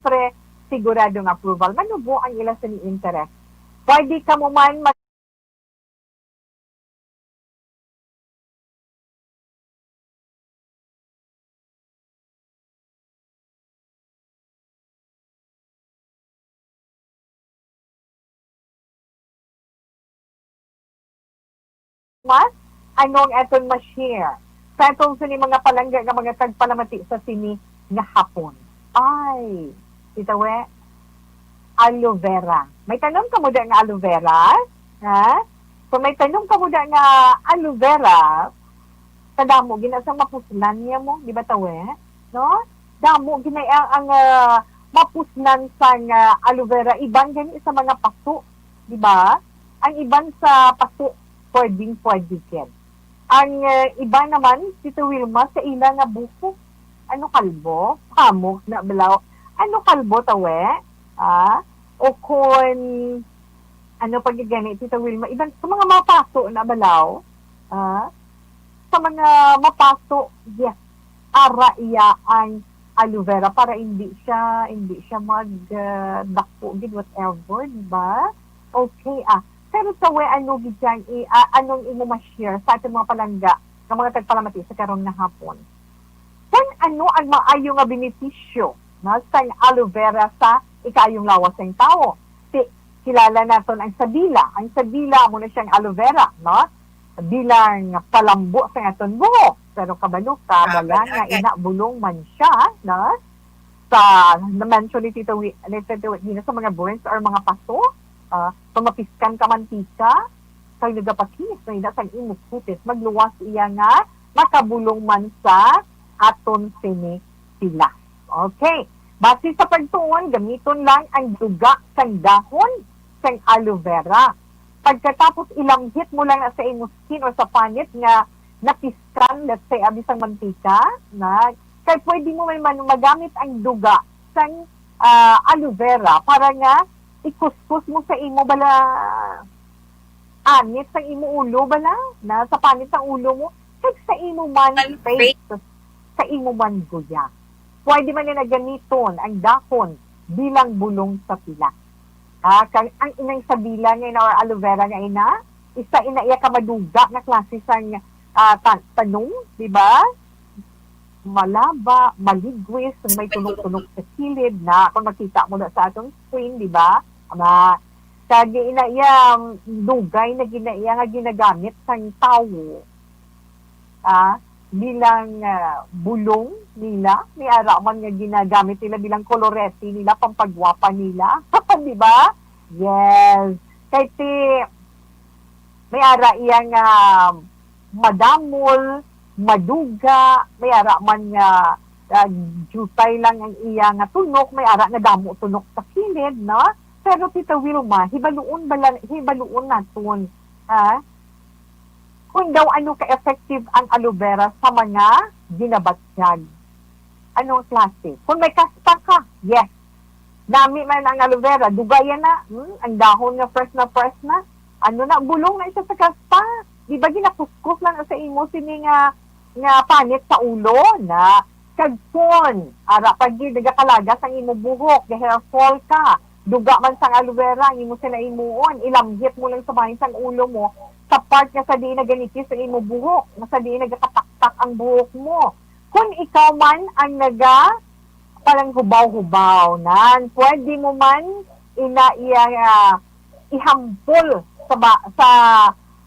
Pre, sigurado nga approval. Manubo ang ila sini interest. Pwede kamo man mag- Mas, ano ang aton ma-share sa aton sini mga palangga nga mga tagpalamati sa sini nga hapon? Ay, Tita We, aloe vera. May tanom kamo da nga aloe vera? Ha? Kung may tanom kamo da nga aloe vera, kadamo gina sang mapuslan niya mo, di ba, Tawe? No? Damo gina ang, ang, ah, mapuslan sang, ah, aloe vera. Iban gani sa mga paso, di ba? Ang iban sa paso, pwedeng pwede ken. Ang, ah, iba naman, Tita Wilma, sa ila nga buhok. Ano, kalbo? Pamok na balaw. Ano, kalbo, Tawe? Ah? O kon, ano pa gid gani, Tita Wilma? Iban sa mga mapaso na balaw. Ah? Sa mga mapaso, yes. Ara iya ang aloe vera para hindi siya, hindi siya mag, ah, dako gid, whatever, di ba? Okay, ah. Pero Tawe, ano gid yan, i-, ah, anong imo ma-share sa ating mga palangga nga mga tagpalamati sa karon nga hapon? Kon ano ang maayo nga benepisyo, no, sang aloe vera sa ikaayong lawas sang tawo? Ti-, kilala naton ang sabila. Ang sabila, amo na siyang aloe vera, no? Bilang palambo sa aton buhok. Pero kabalo ka, ah, wala nga, ina, bulong man siya, no? Sa na-mention ni Tito Wi-, ni Tito Wi-, sa mga burns or mga paso, ah, kung mapiskan ka mantika, kay nagapakinis na ina sang imong kutis, magluwas iya nga makabulong man sa aton sini sila. Okay. Base sa pagtuon, gamiton lang ang duga sang dahon sang aloe vera. Pagkatapos, ilamhit mo lang na sa imong skin or sa panit nga napiskan, let's say, abi sang mantika, na, kay pwede mo may man-, magamit ang duga sang, ah, aloe vera para nga ikuskus mo sa imo bala, anit sang imo ulo bala, na sa panit sang ulo mo, kag sa imo man face, sa imo man guya. Pwede man nila gamiton ang dahon bilang bulong sa pila. Ah, kay ang inang sabila nga ina or aloe vera nga ina, isa ina iya ka maduga nga klase sang, ah, ta-, tanom, di ba? Malaba, maligwis, may tunok-tunok sa kilid na kung makita mo na sa atong screen, di ba? Ama, kag ina iya, dugay na gina iya nga ginagamit sang tawo, ah, bilang, ah, bulong nila, may ara man nga ginagamit nila bilang kolorete nila, pampagwapa nila. Di ba? Yes. Kay ti, may ara iya nga madamol, maduga, may ara man nga, ah, jutay lang ang iya nga tunok, may ara nga damo tunok sa kilid, no? Pero, Tita Wilma, hibaluon bala, hibaluon naton, ha? Kung daw ano ka-effective ang aloe vera sa mga ginabatyag. Anong klase? Kung may kaspa ka, yes. Nami man ang aloe vera, duga yan na. Hmm? Ang dahon nga fresh na fresh na. Ano na, bulong na isa sa kaspa. Di ba ginakuskus lang sa imo sini nga, nga panit sa ulo na? Kag kon ara pa gid nagakalagas ang imo buhok, ga-hair fall ka, duga man sang aloe vera ang imo sina imuon, ilamhit mo lang sa bahin sang ulo mo, sa part nga sa diin naganipis ang imo buhok, nga sa diin nagakataktak ang buhok mo. Kon ikaw man ang naga, parang hubaw-hubaw, nan, pwede mo man ina iya, ah, ihampol sa ba-, sa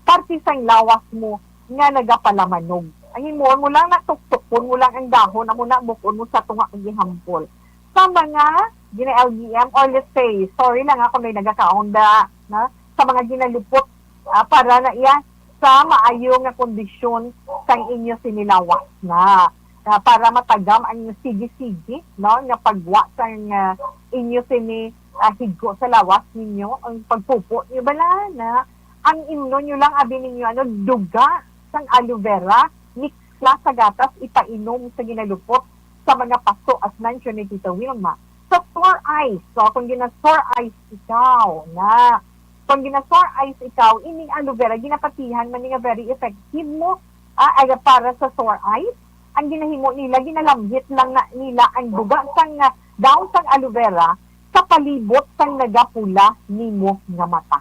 parte sang lawas mo nga nagapalamanog. Ang himuon mo lang na tuktukon mo lang ang dahon, amo na bukon mo sa tunga kag ihampol. Sa mga gina-L G M, or let's say, sorry lang ako, may nagakaunda na sa mga ginalupot, ah, para na iya sa maayo nga kondisyon sang inyo sinilawas na, na para matagam ang sige-sige, no, nga pagwa sang, ah, inyo sini, ah, higko sa lawas ninyo, ang pagpupo niyo bala na ang imnon niyo lang abi ninyo, ano, duga sang aloe vera, mix lang sa gatas, ipainom sa ginalupot sa mga paso, as mentioned ni Tita Wilma. Sa sore eyes, so kung gina-sore eyes ikaw na, kung gina-sore eyes ikaw, ining aloe vera, ginapatihan man ni nga very effective mo, ah, ay, para sa sore eyes. Ang ginahimo nila, ginalamhit lang na nila ang duga sang, ah, dahon sang aloe vera sa palibot sang nagapula nimo nga mata.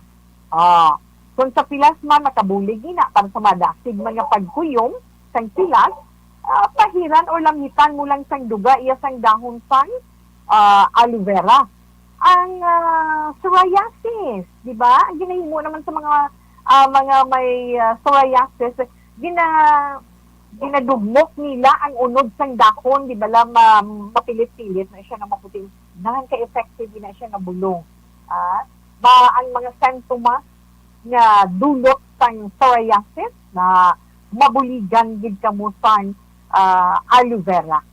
Ah, kung sa pilas man, makabulig ina para sa madasig man nga pagkuyom sang pilas, ah, pahiran or lamhitan mo lang sang duga iya sang dahon sang, ah, aloe vera. Ang, ah, psoriasis, di ba? Ang ginahimo naman sa mga, ah, mga may, ah, psoriasis, gina-, ginadugmok nila ang unod sang dahon, di ba, la ma-, mapilit-pilit na siya nga maputi. Dahan ka effective na siya nga bulong. Ah, ba ang mga sintomas nga dulot sang psoriasis na mabuligan gid kamo sang, ah, aloe vera.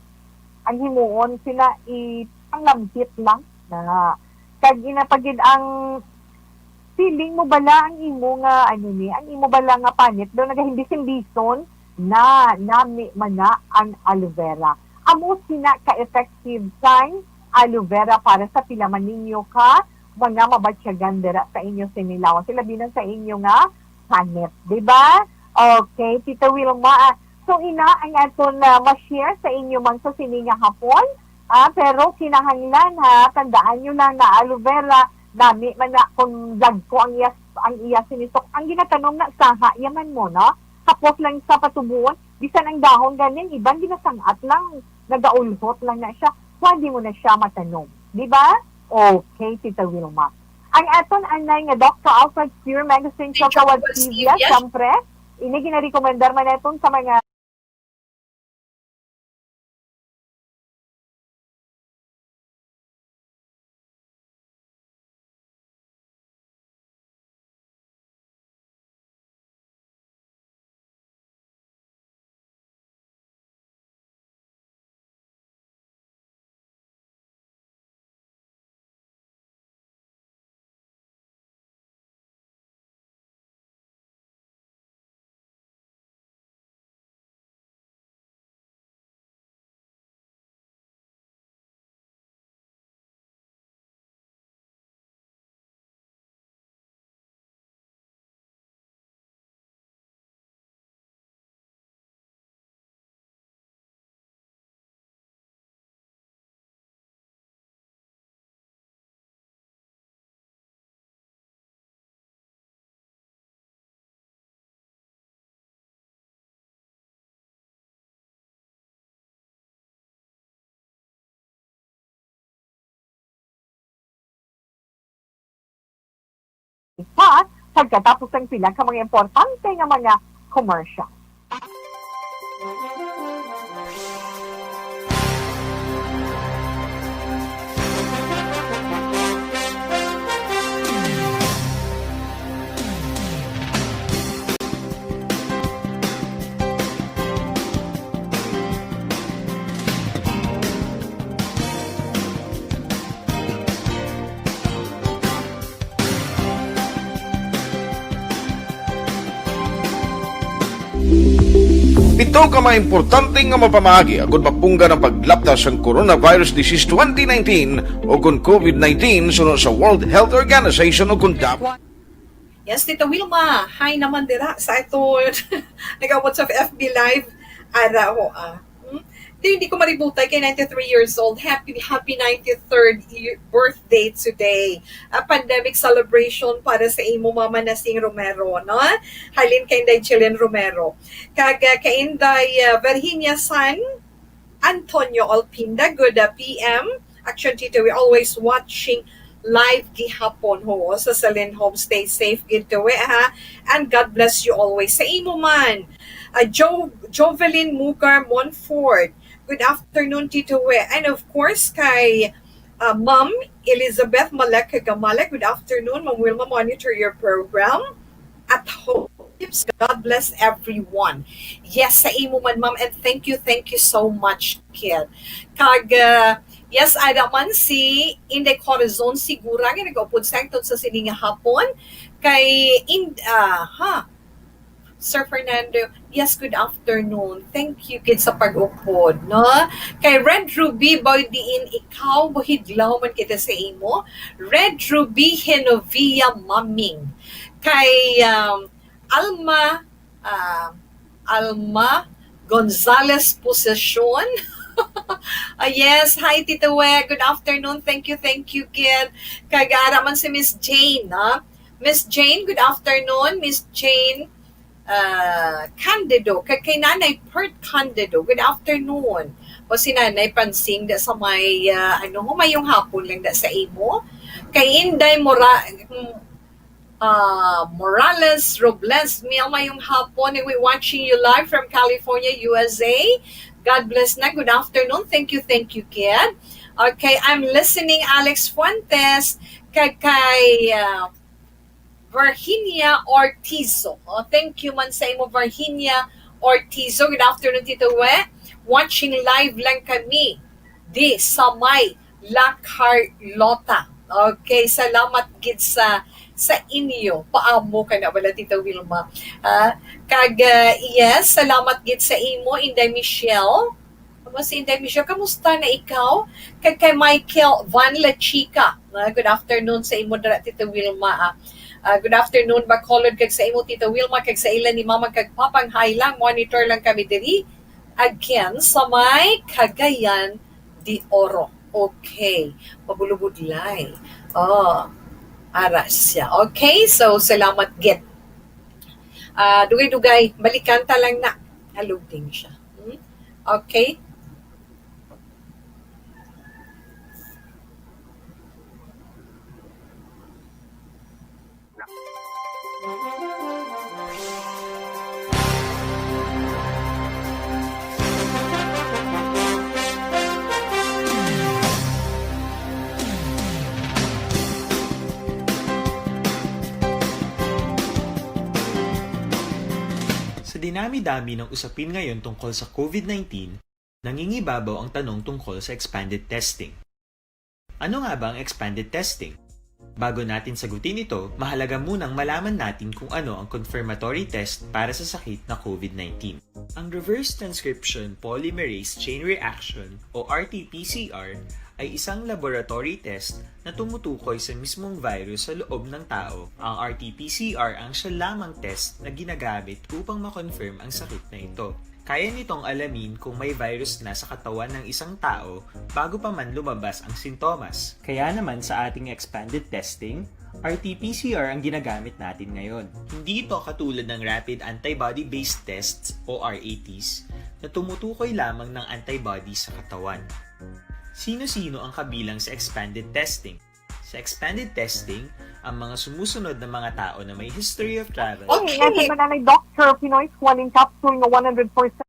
Ang himuon sina ipanglamhit lang na kag ina pa gid ang feeling mo bala ang imo nga, ano ni, ang imo bala nga panit daw nagahimbis-imbison na nami man na ang aloe vera. Amo sina ka-effective sang aloe vera para sa pila man ninyo ka mga mabatyagan dira sa inyo sinilawas, ilabi na sa inyo nga panit, di ba? Okay, Tita Wilma, ah, so ina ang aton, ah, ma-share sa inyo man sa sini nga hapon. Ah, pero kinahanglan, ha, tandaan nyo lang na aloe vera, nami man na kung dagko ang iya, ang iya sinisok, ang ginatanom na saha yaman mo, no? Tapos lang sa patubuon, bisan ang dahon ganin, iban ginasangat lang, nagaulhot lang na siya, pwede mo na siya matanom. Di ba? Okay, Tita Wilma. Ang aton anay nga Doctor Alfred Spear Magazine Show, Kawad Stevia, siyempre, ini ginarekomendar man naton sa mga pa, pagkatapos sang pila ka mga importante nga mga commercial. Pito ka mga importante nga mapamaagi agud mapunggan ang paglapta sang coronavirus disease twenty nineteen o kon covid nineteen suno sa World Health Organization o kon W H O. Yes, Tita Wilma. Hi naman dira sa aton nag-abot sa F B Live. Ara ho, ah. Hmm? Di, hindi ko maributay kay ninety-three years old. Happy, happy ninety-third year, birthday today. A pandemic celebration para sa imo, Mama Nasing Romero, no? Halin kay Inday Jillian Romero. Kag, ah, kay Inday, ah, Virginia San Antonio Olpinda, good, ah, P M. Action Tito, we always watching live gihapon ho sa Celine Home. Stay safe gid to, eh, ha? And God bless you always. Sa imo man, ah, Jo-, Jovelyn Mugar Monfort, good afternoon, Tito, eh. And of course, kay, ah, Ma'am Elizabeth Malek Gamalek, good afternoon, Ma'am Wilma, monitor your program at home. God bless everyone. Yes, sa imo man, ma'am, and thank you, thank you so much, kid. Kag, uh, yes, ada man si Inday Corazon Sigura nga nag-upod sa aton sa sini nga hapon. Kay, in, ah, ha, Sir Fernando, yes, good afternoon. Thank you, kid, sa pag-upod, no? Kay Red Ruby, boy, diin ikaw, buhidlaw man kita sa imo. Red Ruby Genovia Maming. Kay, um, Alma, ah, Alma Gonzalez Possession. Ah, yes, hi, Tito We. Good afternoon. Thank you, thank you, kid. Kag ara man si Miss Jane, no? Miss Jane, good afternoon. Miss Jane, ah, Candido. Kag kay Nanay Pert Candido, good afternoon. O si Nanay Pansing, da sa may, ah, ano, humayong hapon lang da sa imo. Kay Inday Mora-, mm, ah, Morales Robles, may mayong hapon, and we watching you live from California, U S A. God bless na. Good afternoon. Thank you, thank you, kid. Okay, I'm listening, Alex Fuentes, kag kay, ah, Virginia Ortizo. Oh, thank you man sa imo, Virginia Ortizo. Good afternoon, Tito We. Watching live lang kami di sa may La Carlota. Okay, salamat gid sa, sa inyo. Paamo ka na wala, Tita Wilma. Ah, kag, ah, yes, salamat gid sa imo, Inday Michelle. Amo si Inday Michelle, kamusta na ikaw? Kag kay Michael Van La Chica. Ah, good afternoon sa imo dira, Tita Wilma, ah. Ah, good afternoon, Bacolod, kag sa imo, Tita Wilma, kag sa ila ni Mama kag Papang Haylang. Monitor lang kami diri. Again, sa may Cagayan de Oro. Okay. Mabulubudlay. Oh, ara siya. Okay, so salamat gid. Ah, dugay-dugay, balikan ta lang na. Ah, loading siya. Hmm? Okay. Sa dinami-dami ng usapin ngayon tungkol sa COVID nineteen, nangingibabaw ang tanong tungkol sa expanded testing. Ano nga ba ang expanded testing? Bago natin sagutin ito, mahalaga munang malaman natin kung ano ang confirmatory test para sa sakit na COVID nineteen. Ang reverse transcription polymerase chain reaction o R T P C R ay isang laboratory test na tumutukoy sa mismong virus sa loob ng tao. Ang R T P C R ang siya lamang test na ginagamit upang ma-confirm ang sakit na ito. Kaya nitong alamin kung may virus na sa katawan ng isang tao bago pa man lumabas ang sintomas. Kaya naman sa ating expanded testing, R T P C R ang ginagamit natin ngayon. Hindi ito katulad ng rapid antibody-based tests o R A Ts na tumutukoy lamang ng antibody sa katawan. Sino-sino ang kabilang sa expanded testing? Sa expanded testing, ang mga sumusunod na mga tao na may history of travel. Okay, natin ba na may Doctor Pinoy Squalene capsule nga one hundred percent?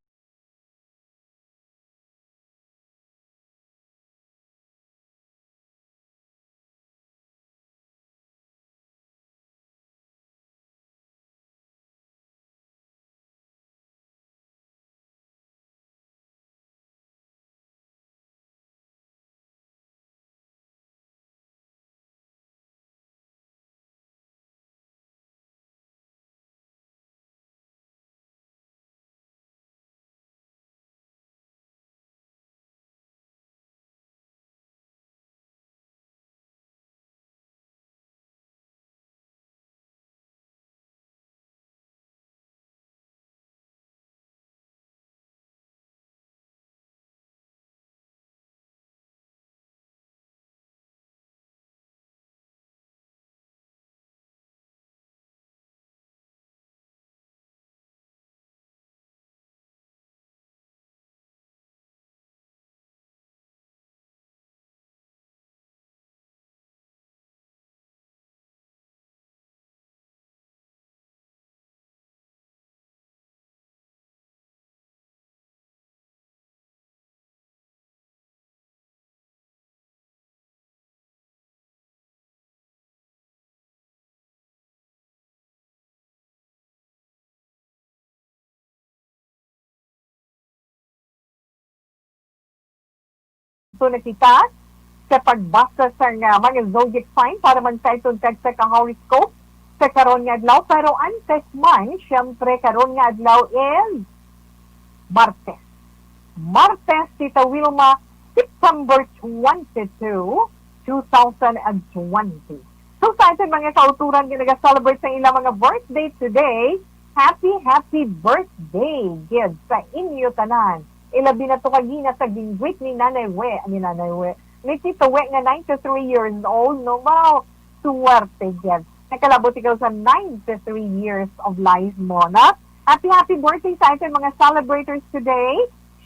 So, na kita sa pagbasa sa nga mga zodiac sign para man sa iton kag sa ka horoscope sa karon nga adlaw. Pero antes man, syempre, karon nga adlaw is Martes. Martes, Tita Wilma, September twenty-two, two thousand and twenty. So, sa aton mga kauturan nga nag-celebrate sa ilang mga birthday today, happy, happy birthday gid sa inyo tanan. Ilabi na to kagina sa gin-greet ni Nanay We, ni Nanay We, ni Tito We nga ninety-three years old, no? Wow, suwerte gid. Nakalabot ikaw sa ninety-three years of life mo, no? Happy, happy birthday sa aton mga celebrators today.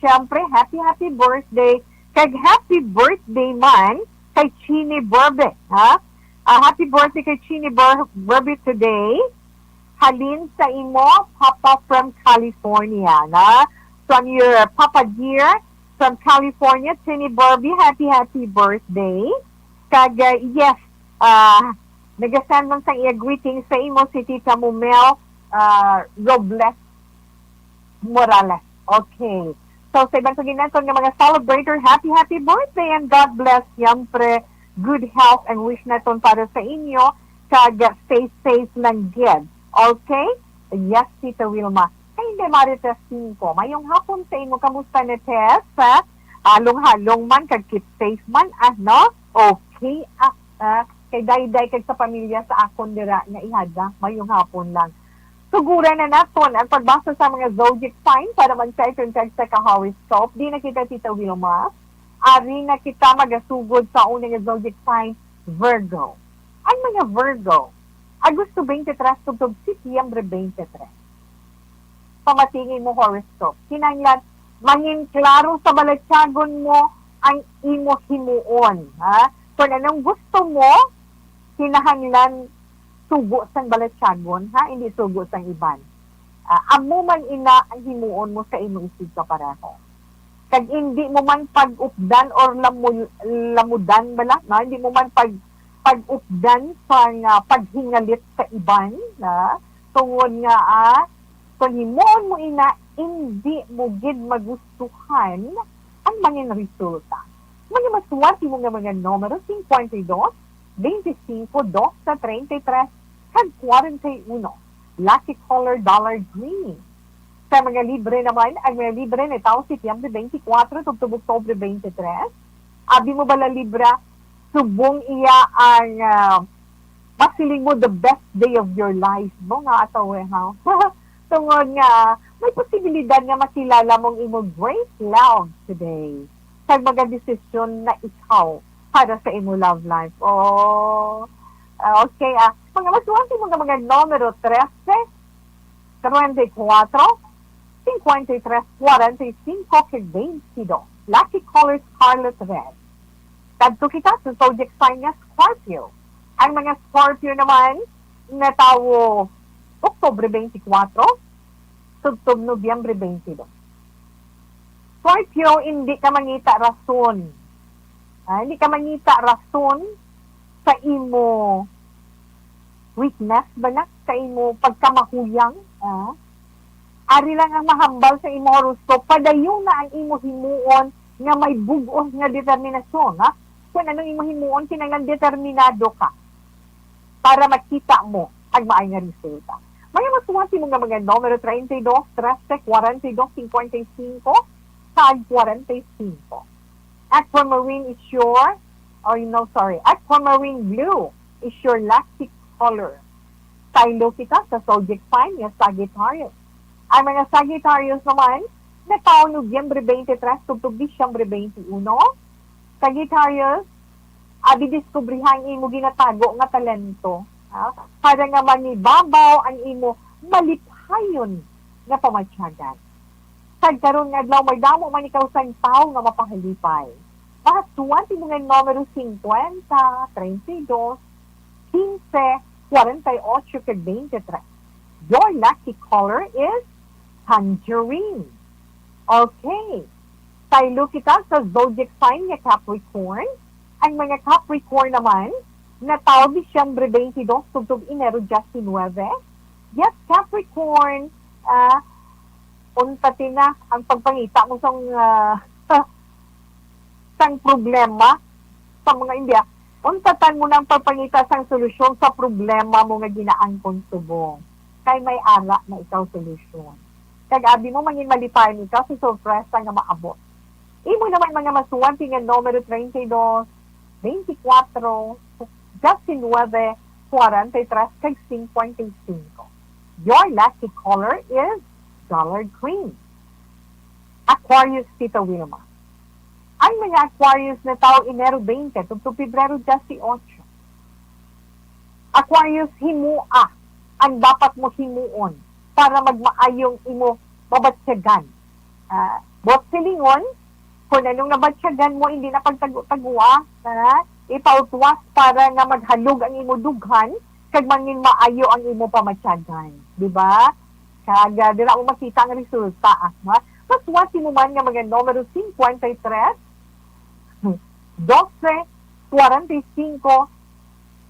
Siyempre, happy, happy birthday. Kag happy birthday man kay Chini Burbe, ha? Ah, happy birthday kay Chini Bur-, Burbe today. Halin sa imo, Papa from California, na? From your Papa dear from California, Chini Burbe, happy, happy birthday. Kag, uh, yes, uh, nagasend man sang iya greetings sa imo si Tita Mumel, uh, Robles Morales. Okay. So, sa iban pa gid naton nga mga celebrator, happy, happy birthday and God bless. Siyempre, good health ang wish naton para sa inyo. Kag stay safe lang gid. Okay? Yes, Tita Wilma. Ay, hindi, Marites Cinco. Mayong hapon sa imo. Kamusta ni Tess? Ha? Halong-halong man, kag keep safe man, ah, no? Okay, ah, ah, kay dayday kag sa pamilya sa akon dira nga ihada. Mayong hapon lang. Suguran na naton ang pagbasa sa mga zodiac sign para man sa iton kag sa ka horoscope. Di na kita, Tita Wilma. Ari na kita magasugod sa una nga zodiac sign, Virgo. Ang mga Virgo, Agosto twenty-three tubtob Setyembre twenty-three. Pamatingin mo horoscope. Kinahanglan mangin klaro sa balatyagon mo ang imo himuon, ha? Kung anong gusto mo, kinahanglan sugo sang balatyagon, ha, hindi sugo sang iban. Ah, amo man ina ang himuon mo sa imo isig kapareho. Kag indi mo man pag-updan or lamul-, lamudan bala, no? Hindi mo man pag-, pag-updan sang, ah, paghingalit sa iban, na tungod nga, ah, kon himuon mo ina, indi mo gid magustuhan ang mangin resulta. Mga maswerte mo nga mga numero, cincuenta y dos, veinticinco, doce, treinta y tres, kag cuarenta y uno. Lucky color, dollar green. Sa mga libre naman, ang mga libre natawo Setyembre twenty-four tubtob Oktubre twenty-three. Abi mo bala Libra, subong iya ang, ah, masiling mo the best day of your life mo nga ataw eh, ha? Tungod nga, may posibilidad nga makilala mong imo great love today. Kag mga desisyon na ikaw para sa imo love life. Oh, ah, okay, ah. Mga maswerte mo nga mga numero trese, treinta y cuatro, cincuenta y tres, cuarenta y cinco, kag veintidós. Lucky color scarlet red. Kadto kita sa zodiac sign nga Scorpio. Ang mga Scorpio naman natawo Oktubre twenty-four, tubtob Nobyembre twenty-two. Scorpio, hindi ka mangita rason. Ah, hindi ka mangita rason sa imo weakness ba na? Sa imo pagkamahuyang? Ah? Ari lang ang mahambal sa imo horoscope. Padayon na ang imo himuon nga may bug-os nga determinasyon, ha? Kung anong imo himuon, kinahanglan determinado ka para makita mo ang maay nga resulta. Mga maswerte mo nga mga numero treinta y dos, trese, cuarenta y dos, cincuenta y cinco, kag cuarenta y cinco. Aquamarine is your, oh, no, sorry. Aquamarine blue is your lucky color. Saylo kita sa zodiac sign nga Sagittarius. Ang mga Sagittarius naman, natawo Nobyembre twenty-three tubtob Disyembre twenty-one. Sagittarius, abi diskubrihan imo ginatago nga talento, ha? Para nga manibabaw ang imo malipayon nga pamatyagan. Kag karon nga adlaw, may damo man ikaw sang tawo nga mapahalipay. Mga suwat imo nga numero, cincuenta, treinta y dos, quince, cuarenta y ocho, kag veintitrés. Your lucky color is tangerine. Okay. Saylo kita sa zodiac sign nga Capricorn. Ang mga Capricorn naman, natawo Disyembre twenty-two tubtob Enero diecinuebe. Yes, Capricorn, ah, unta ti na ang pagpangita mo sang, ah, sang problema sa mga India. Untatan mo na ang pagpangita sang solusyon sa problema mo nga ginaangkon subong. Kay may ara na ikaw solusyon. Kag abi mo, mangin malipayon ikaw sa sorpresa nga maabot. Imo naman mga maswerte nga numero treinta y dos, veinticuatro, diecinueve, cuarenta y tres, kag cincuenta y cinco. Your lucky color is dollar green. Aquarius, Tita Wilma. Ang mga Aquarius natawo Enero twenty tubtob Pebrero dieciocho. Aquarius, himoa ang dapat mo himuon para magmaayong imo mabatyagan. Ah, buot silingon, kung anong nabatyagan mo, hindi na pagtago-tagoa, ha? Ipautwas para nga maghalog ang imo dughan kag mangin maayo ang imo pamatyagan, di ba? Kag, ah, dira mo makita ang resulta, ah, ha? Maswerte mo man nga mga numero cincuenta y tres, doce, cuarenta y cinco,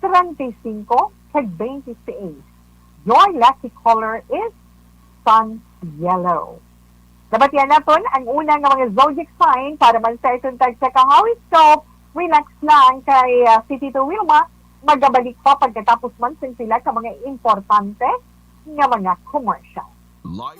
treinta y cinco, kag veintiséis. Your lucky color is sun yellow. Nabatian naton ang una nga mga zodiac sign para man sa iton tagsa ka horoscope. Relax lang kay, ah, si Tito Wilma magabalik pa pagkatapos man sing pila ka mga importante nga mga commercial. Life.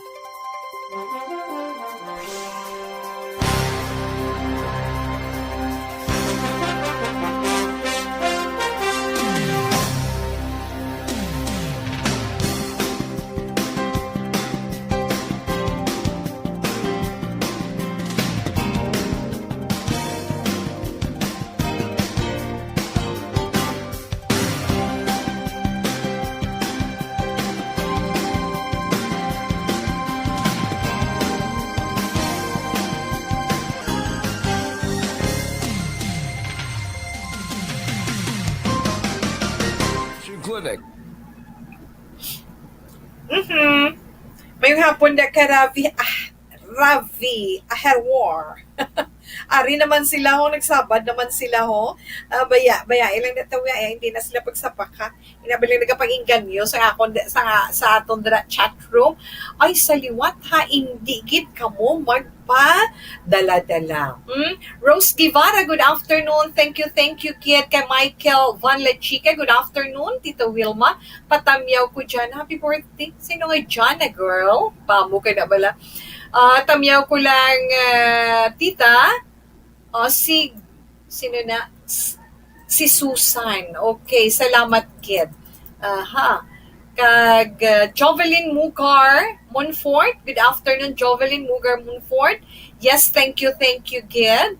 Clinic. Hapon na ka, Ravi. Ah, Ravi, a Herwar. Ari naman sila ho, nagsabad naman sila ho. Ah, baya, baya, ilang natawi, ay, hindi na sila pagsapaka. Inabali nagapag-inganyo sa akon, sa, sa aton dra chat room. Ay, sa liwat ha, hindi gid kamo magpa dala-dala. Hmm? Rose Guevara, good afternoon. Thank you, thank you, kid. Kay Michael Van Lechica, good afternoon, Tita Wilma. Patamyaw ko dyan. Happy birthday. Sino nga dyan na girl? Pamo ka na bala. Ah, tamyaw ko lang, ah, tita. O, si, sino na? S- si Susan. Okay, salamat, kid. Aha. Kag, ah, Jovelyn Mugar Monfort. Good afternoon, Jovelyn Mugar Monfort. Yes, thank you, thank you, kid.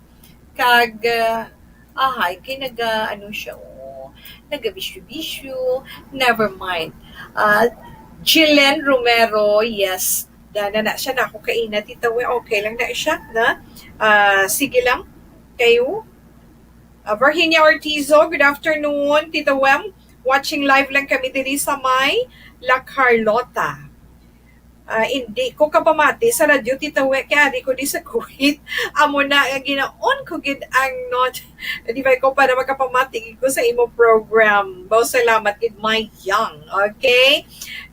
Kag, ah, ahay, kay naga, ano siya, oh, naga-bisyo-bisyo. Never mind. Ah, Jillian Romero, yes. Dana na siya, na ako kaina, Tita We. Okay lang na siya, na? Ah, sige lang. Kayo? Ah, Virginia Ortizo, good afternoon, Tita Wem. Watching live lang kami diri sa may La Carlota. Ah, hindi ko kapamati sa radyo, Tita We, kay ari ko di sa Kuwait. Amo na nga ginaon ko gid ang not-, device ko para makapamati gid ko sa imo program. Bao, salamat gid, my young. Okay?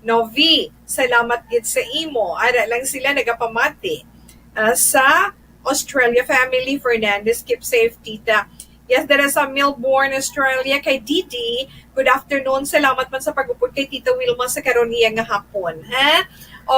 Novi, salamat gid sa imo. Ara lang sila nagapamati, ah, sa Australia family. Fernandez, keep safe, Tita. Yes, dara sa Melbourne, Australia, kay Didi. Good afternoon. Salamat man sa pag-upod kay Tita Wilma sa karon iya nga hapon, ha?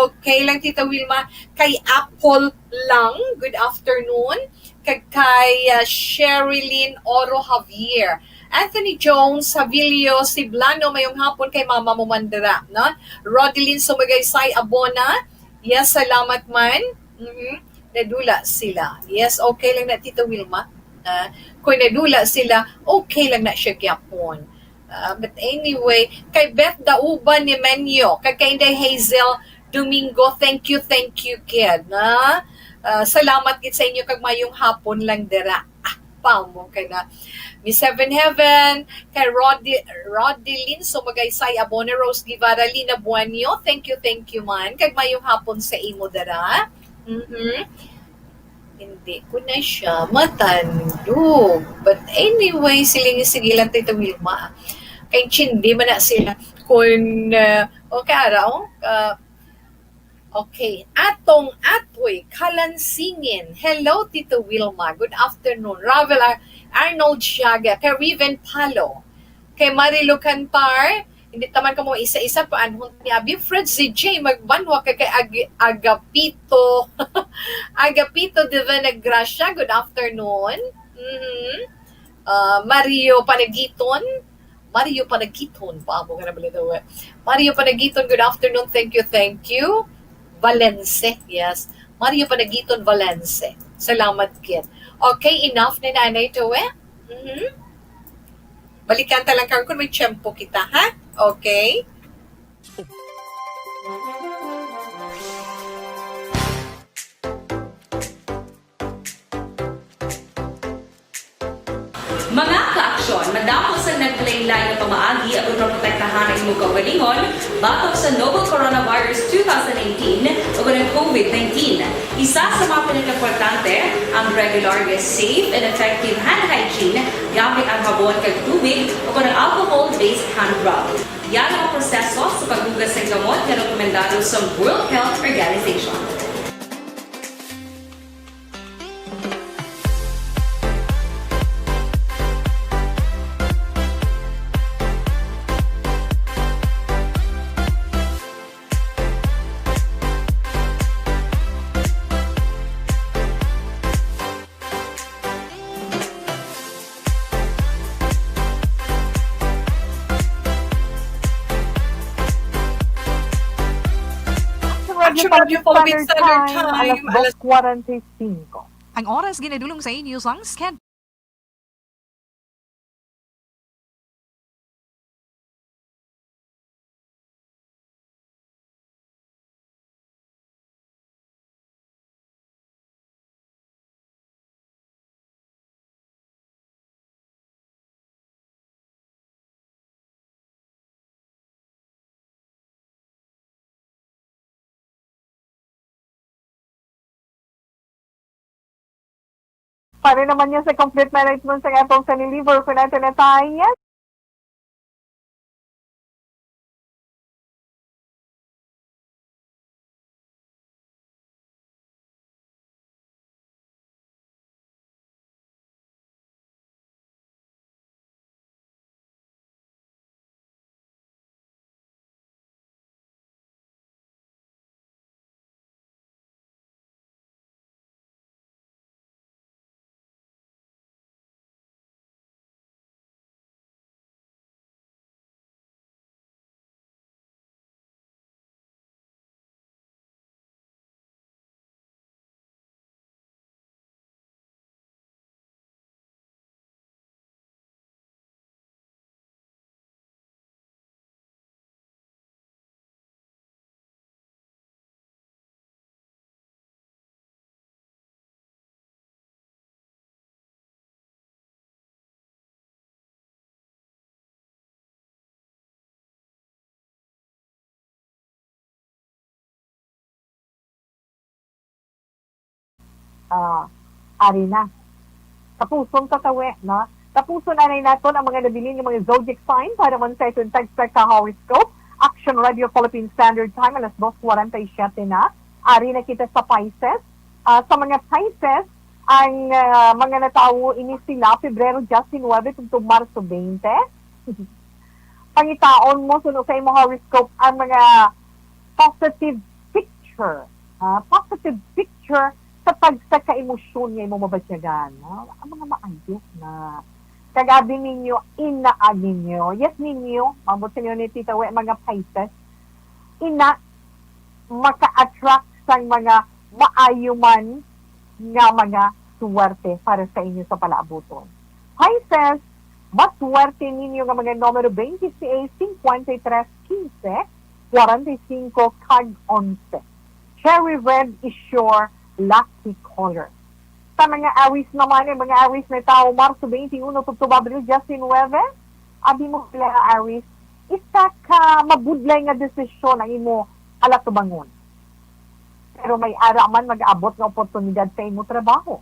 Okay lang, Tita Wilma. Kay Apple lang, good afternoon. Kag kay, ah, Sherilyn Oro Javier. Anthony Jones Javilio Siblano, mayong hapon kay mama mo man dira, no? Rodeline Sumagaysay Abona, yes, salamat man. Mhm. Nadula sila. Yes, okay lang na, Tita Wilma. Ah, kung nadula sila, okay lang na siya gyapon. Ah, but anyway, kay Beth Dauban ni Menyo, kag kay Inday Hazel Domingo, thank you, thank you, kid, na, ah, salamat gid sa inyo, kag mayong hapon lang dira. Ah, pamo ka na. Miss Heaven Heaven, kay Rodi-, Rodilyn Sumagaysay Abona, Rose Guevara, Lina Buenyo, thank you, thank you man, kag mayong hapon sa imo dira. Mhm. Hindi ko na siya matandog. But anyway, siling, sige lang, Tita Wilma. Kaintindi man na sila. Kung, uh, okay, ara, oh, uh, okay. Atong Atoy Kalansingin. Hello, Tita Wilma. Good afternoon. Ravel Ar-, Arnold Siaga. Kay Riven Palo. Kay Marilu Cantar. Hindi taman kamo isa-isa pa. Anhon ni Abi Fred Z J Magbanwa, kay, kay Ag-, Agapito. Agapito Divina Gracia, good afternoon. Mhm. Ah, Mario Panagiton. Mario Panagiton. Paamo ka na bala daw, eh. Mario Panagiton, good afternoon. Thank you, thank you. Valence, yes. Mario Panagiton Valence. Salamat, kid. Okay, enough na nanay to, eh. Mhm. Balikan ta lang karon kung may tiyempo kita, ha? Okay? Mga ka-aksyon, madamo sa naglain-lain nga pamaagi aron maprotektahan ang imong kaugalingon batok sa novel coronavirus two thousand nineteen o ang COVID nineteen. Isa sa mga pinakaimportante ang regular nga safe and effective hand hygiene gamit ang habon kag tubig o ang alcohol-based hand rub. Yara ang proseso sa paghugas sang gamot nga rekomendado sang World Health Organization. Action Radio Philippine Standard Time, alas dos kwarenta y cinco. Ang oras ginadulong sa inyo sang Scan. Para naman niya sa complete management sa atong sa liver, kung natin na tayo, yes. Ah, ari na. Tapuson ta tawi, no? Tapuson anay naton ang mga nabilin nga mga zodiac sign para man sa iton tagsa ka horoscope. Action Radio Philippine Standard Time, alas dos kwarenta y siete na. Ari na kita sa Pisces. Ah, sa mga Pisces, ang, ah, mga natawo ini sila Pebrero diecinuebe tubtob Marso veinte. Pangitaon mo suno sa imong horoscope ang mga positive picture, ha? Positive picture sa tagsa ka emosyon nga imo mabatyagan, ha? Ang mga maayo na. Kag abi ninyo, inaa ninyo. Yes ninyo, maabot sa inyo ni Tita We, mga Pisces. Ina, maka-attract sang mga maayo man nga mga suwerte para sa inyo sa palaabuton. Pisces, maswerte ninyo nga mga numero twenty-six, fifty-three, quince, forty-five, kag onse. Cherry red is your lucky color. Sa mga Aries naman, ang mga Aries na tawo Marso twenty-one tubtob Abril diecinuebe, abi mo sila nga Aries, isa ka mabudlay nga desisyon ang imo palatubangon. Pero may ara man mag-abot nga oportunidad sa imo trabaho.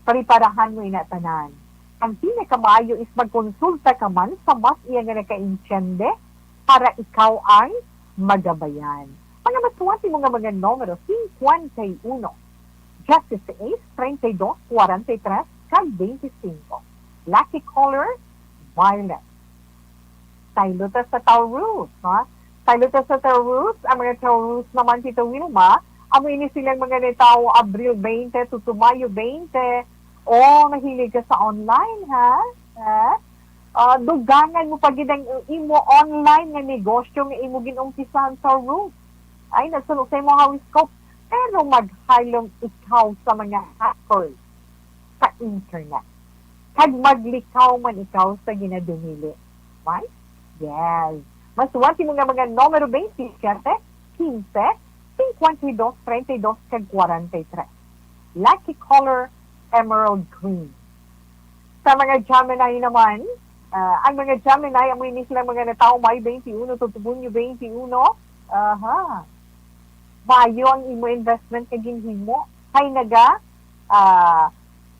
Preparahan mo ina tanan. Ang pinakamaayo is magkonsulta ka man sa mas iya nga nakaintiende para ikaw ang magabayan. Mga maswerte mo nga mga numero, fifty-one, dieciséis, treinta y dos, cuarenta y tres, kag twenty-five. Lucky color, violet. Saylo ta sa Taurus, ha? Saylo ta sa Taurus, ang mga Taurus naman, Tita Wilma, amo ini silang mga natawo Abril twenty to, to Mayo twenty. Oh, mahilig ka sa online, ha? Ha? Ah, dugangan mo pa gid ang imo online nga negosyo nga imo gin-umpisahan, Taurus. Ay, nagsuno sa imo horoscope, pero maghalong ikaw sa mga hackers sa internet. Kag maglikaw man ikaw sa ginadumili. Right? Yes. Maswerte mo nga mga numero twenty-seven, quince, cincuenta y dos, treinta y dos, kag cuarenta y tres. Lucky color, emerald green. Sa mga Gemini naman, ah, ang mga Gemini, amo ini silang mga natawo May twenty-one to Hunyo twenty-one. Aha. Maayo ang imo investment nga ginhimo. Kay naga, ah,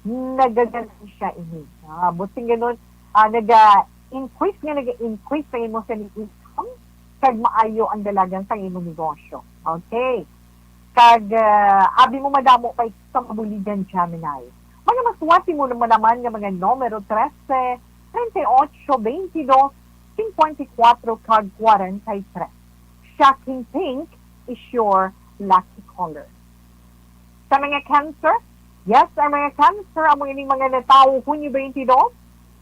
nagaganansya ini. Ah, buot silingon, ah, naga-increase nga naga-increase ang imo sining income, kag maayo ang dalagan sang imo negosyo. Okay. Kag, ah, abi mo madamo pa sa mabuligan, Gemini. Mga maswerte mo naman, naman nga mga numero trese, treinta y ocho, veintidós, cincuenta y cuatro, kag cuarenta y tres. Shocking pink is your lucky color. Sa mga Cancer, yes, ang mga Cancer, amo ining mga natawo Hunyo twenty-two,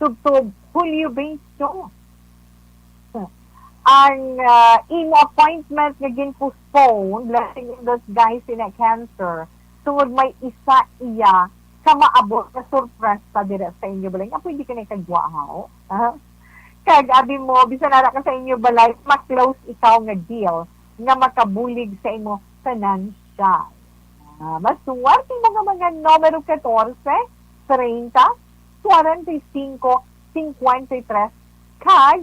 tubtob Hulyo twenty-two. Ang, ah, imo appointment nga gin-postpone, blessing in disguise, ina Cancer, tungod may isa iya ka maabot nga sorpresa dira sa inyo balay. Nga pwede ka na ikagwa, ha? Ah? Kag abi mo, bisan ara ka sa inyo balay, ma-close ikaw nga deal nga makabulig sa imo financial. Ah, maswerte mo nga mga numero catorce, treinta, cuarenta y cinco, cincuenta y tres, kag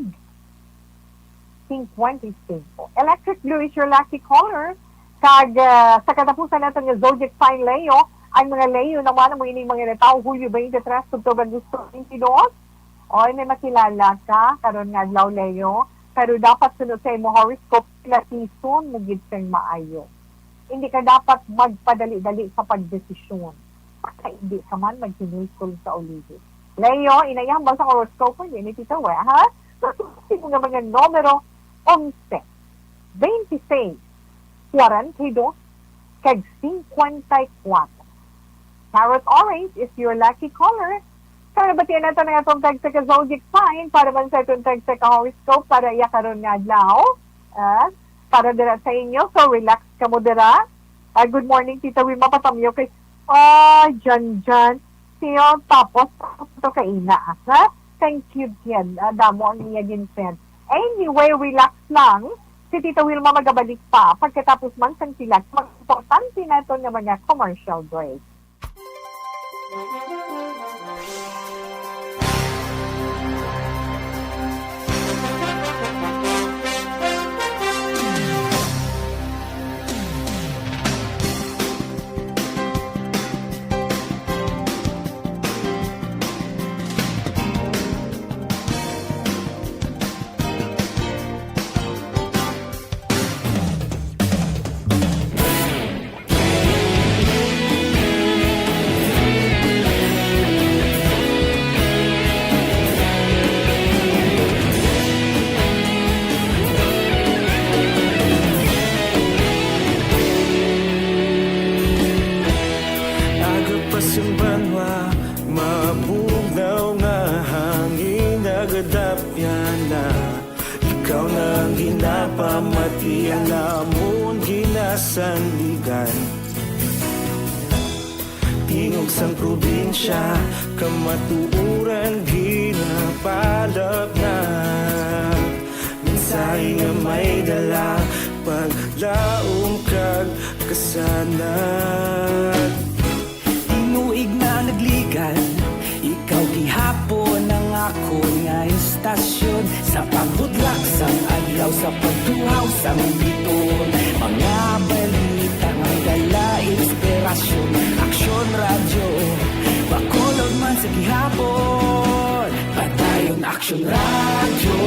cincuenta y cinco. Electric blue is your lucky color. Kag, ah, sa katapusan nato nga zodiac sign, Leo, Ang mga Leo naman amo ining mga natawo Hulyo twenty-three, October twenty-two. Oy, may makilala ka karon nga adlaw, Leo, pero dapat sunod sa imo horoscope, platisun mo gid sing maayo. Hindi ka dapat magpadali-dali sa pagdesisyon, para hindi ka man maghinuykol sa ulihi. Leo, inayambal sa horoscope ni Tita Wea, ha? So, sa imo nga mga numero, onse, twenty-six, forty-two, kag fifty-four. Parrot orange is your lucky color. Sa nabatian nato nga atong tagsa ka zodiac sign para man sa atong tagsa ka horoscope para iya karon nga adlaw. Ah, para dira sa inyo, so relax kamo dira. Ah, good morning, Tita Wilma Patamyo kay, ah, Jan Jan. Siya, tapos, tapos ito kaina, ha? Thank you, Jen. Ah, damo ang iya gin-send. Anyway, relax lang. Si Tita Wilma magabalik pa pagkatapos man sang pila ka mga importante naton nga mga commercial break. Aga pa sing banwa, mabugnaw nga hangin nagadapyan na. Ikaw na ang ginapamati, ang amon ginasandigan. Tingog sang probinsya, kamatuoran ginapalapnag. Mensahe nga may dala, paglaom kag kasanag. Tinuig na nagligan, ikaw gihapon ang akon nga istasyon. Sa pagbudlak sang adlaw, sa pagtuhaw sang bituon, mga balita nga may dala inspirasyon. Aksyon Radyo, Bacolod man sa gihapon. Padayon Aksyon Radyo,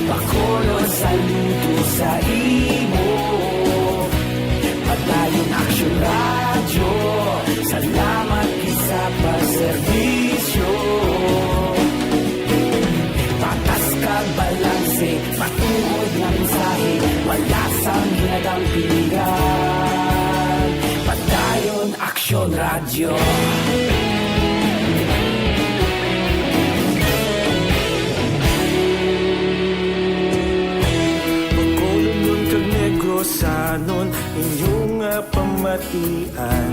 Bacolod, saludo sa imo. Padayon Aksyon Radyo, salamat gid sa pagserbisyo. Patas kag balanse, matuod nga mensahe, wala sang ginadang piligan. Padayon Aksyon Radyo. Bacolodnon kag Negrosanon, inyo nga pamatian.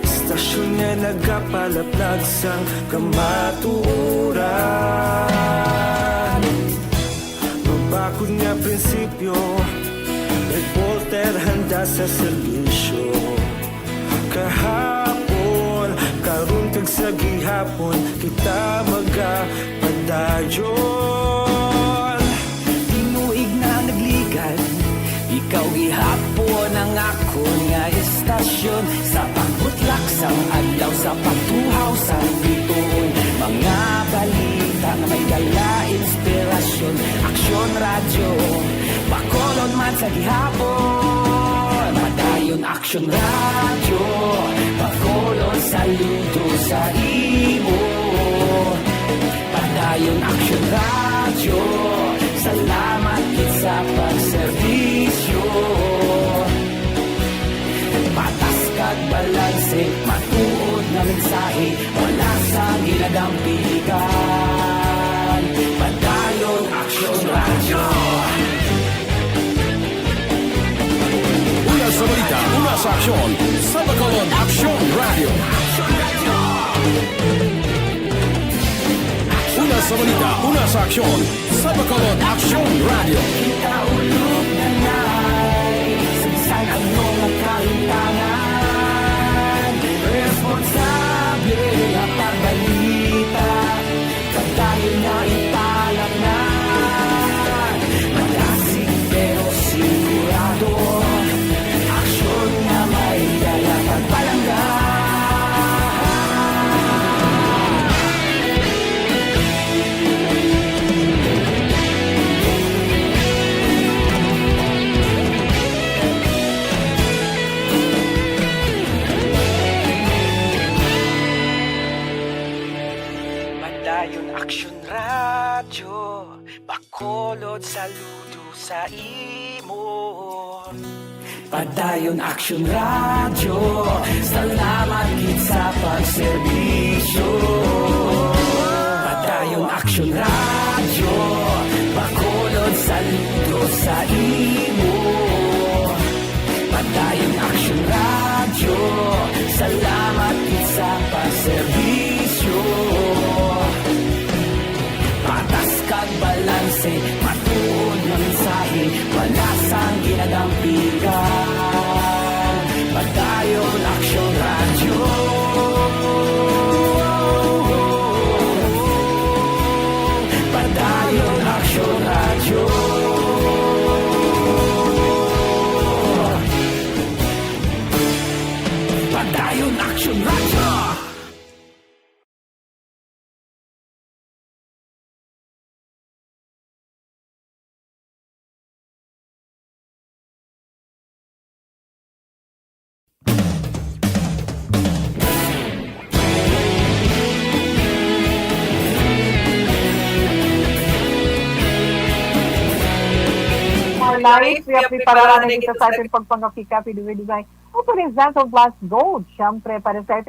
Istasyon nga nagapalaplag sang kamatuoran. Mabakod nga prinsipyo, reporter handa sa serbisyo. Kahapon, karon kag sa gihapon, kita magapadayon. Tinuig na nagligan, ikaw gihapon ang akon nga istasyon. Sa pagbutlak sang adlaw, sa pagtuhaw sang bituon, mga balita nga may dala inspirasyon. Aksyon Radyo, Bacolod man sa gihapon. Padayon Aksyon Radyo, Bacolod, saludo sa imo. Padayon Aksyon Radyo, salamat gid sa pagserbisyo. Patas kag balanse, matuod nga mensahe, wala sang ginadang piligan. Padayon Aksyon Radyo. Una sa balita, una sa aksyon, sa Bacolod Aksyon Radyo. Una sa balita, una sa aksyon, sa Bacolod Aksyon Radyo. Kita ulog na nay, sa bisan ano nga kahimtangan, responsable nga pagbalita. Padayon nga ipalapnag, madasig pero sigurado. Aksyon nga may dala Ayon Aksyon Radyo, Bacolod, saludo sa imo. Padayon Aksyon Radyo, salamat gid sa pagserbisyo. Padayon Aksyon Radyo, Bacolod, saludo sa imo. Padayon Aksyon Radyo, salamat gid sa pagserbisyo. Patas kag balanse, matuod nga mensahe, wala sang ginadampigan. Padayon Aksyon Radyo. Padayon Aksyon Radyo. Padayon Aksyon Radyo. Mga life, we are prepared na kita sa ating pagpangapika, pwede, pwede ba? Ito rin Santo Plus Gold, syempre, para sa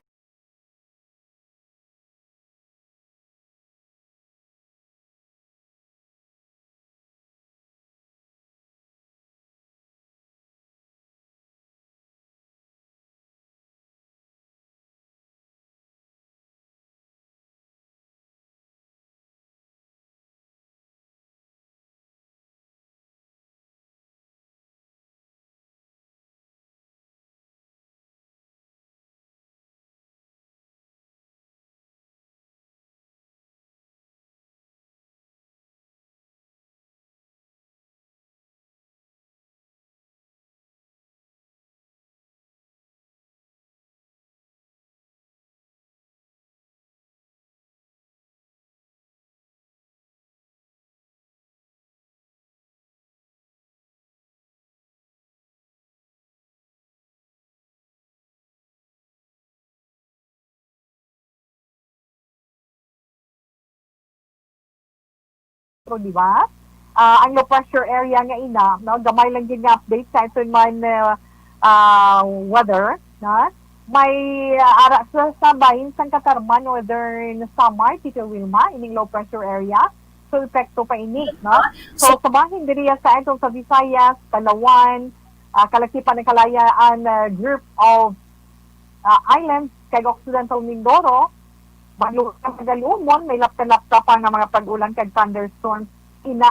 Pero, di ba? Ah, ang low pressure area nga ina, no, gamay lang gyud nga update sa aton man, ah, ah, weather, no? May, ah, ara sa, sa bahin sang Catarman, Northern Samar, Tito Wilma, ining low pressure area. So, epekto pa ini, no? So, sa bahin diri sa aton sa Visayas, Palawan, ah, kalakipan ng Kalayaan, ah, group of, ah, islands, kag Occidental Mindoro, magluwas ang pagaluumon, may lapta-lapta pa nga mga pag-ulan kag thunderstorms, ina,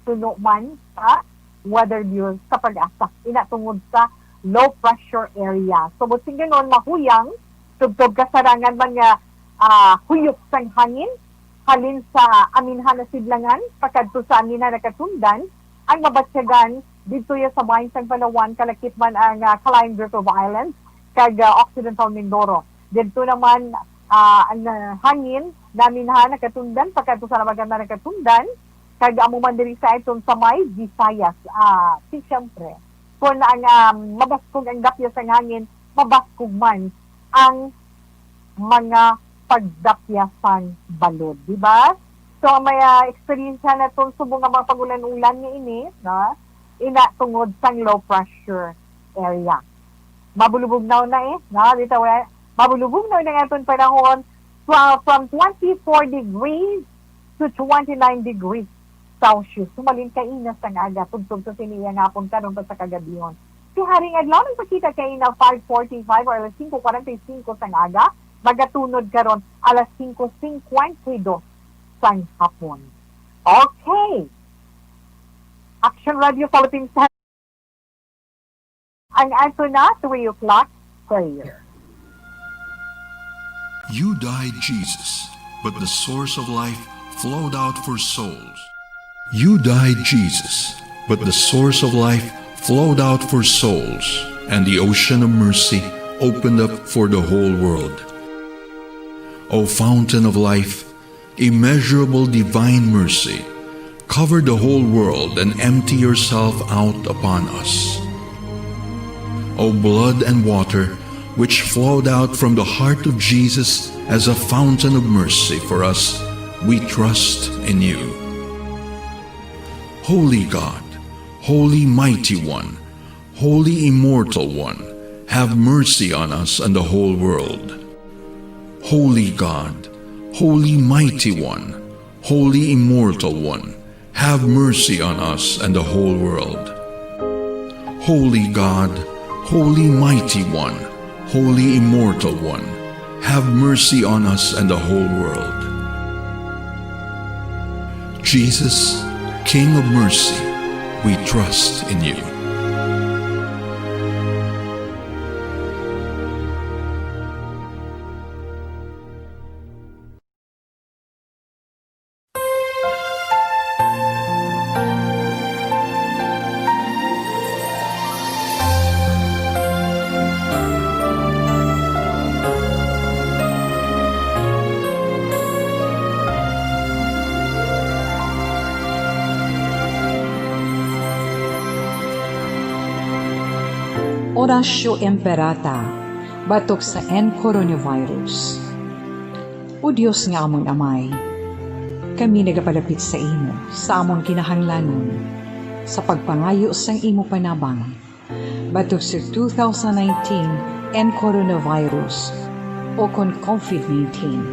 suno man sa Weather Bureau sa PAGASA, ina tungod sa low pressure area. So, buot silingon, mahuyang, tubtob kasarangan man nga, ah, huyop sang hangin, halin sa Aminhan nga sidlangan, pakadto sa Aminhan nga katundan, ang mabatyagan didto ya sa bahin sang Palawan, kalakip man ang, ah, Kalayaan group of islands, kag, ah, Occidental Mindoro. Didto naman, ah, ang, ah, hangin nga Aminhan nga katundan, pakadto sa Nabagan nga katundan, kag amo man diri sa aton sa may Visayas. Ah, si siyempre, kung ang, ah, mabaskog ang dapyas sang hangin, mabaskog man ang mga pagdapyas sang balod, di ba? So, ang may, ah, eksperyensya naton subong nga mga pag-ulan-ulan nga ini, no? Ina tungod sang low pressure area. Mabulubugnaw na eh, no? Dito, eh, mabulubugnaw na ang aton panahon from, from twenty-four degrees to twenty-nine degrees Celsius. Sumalin kaina sang aga, tubtob sa sini nga hapon karon pa sa kagabihon. Si Haring Adlaw nagpakita kaina five forty-five or alas singko kwarenta y singko sang aga, magatunod karon alas singko singkwenta y dos sang hapon. Okay. Action Radio Philippines. Ang ato na three o'clock prayer. You died, Jesus, but the source of life flowed out for souls. You died, Jesus, but the source of life flowed out for souls, and the ocean of mercy opened up for the whole world. O fountain of life, immeasurable divine mercy, cover the whole world and empty yourself out upon us. O blood and water, which flowed out from the heart of Jesus as a fountain of mercy for us, we trust in you. Holy God, Holy Mighty One, Holy Immortal One, have mercy on us and the whole world. Holy God, Holy Mighty One, Holy Immortal One, have mercy on us and the whole world. Holy God, Holy Mighty One, Holy Immortal One, have mercy on us and the whole world. Jesus, King of mercy, we trust in you. Oratio Imperata, batok sa N coronavirus. O Dios nga amon Amay, kami nagapalapit sa imo sa amon kinahanglanon sa pagpangayo sang imo panabang batok sa two thousand nineteen N coronavirus, o kon covid nineteen,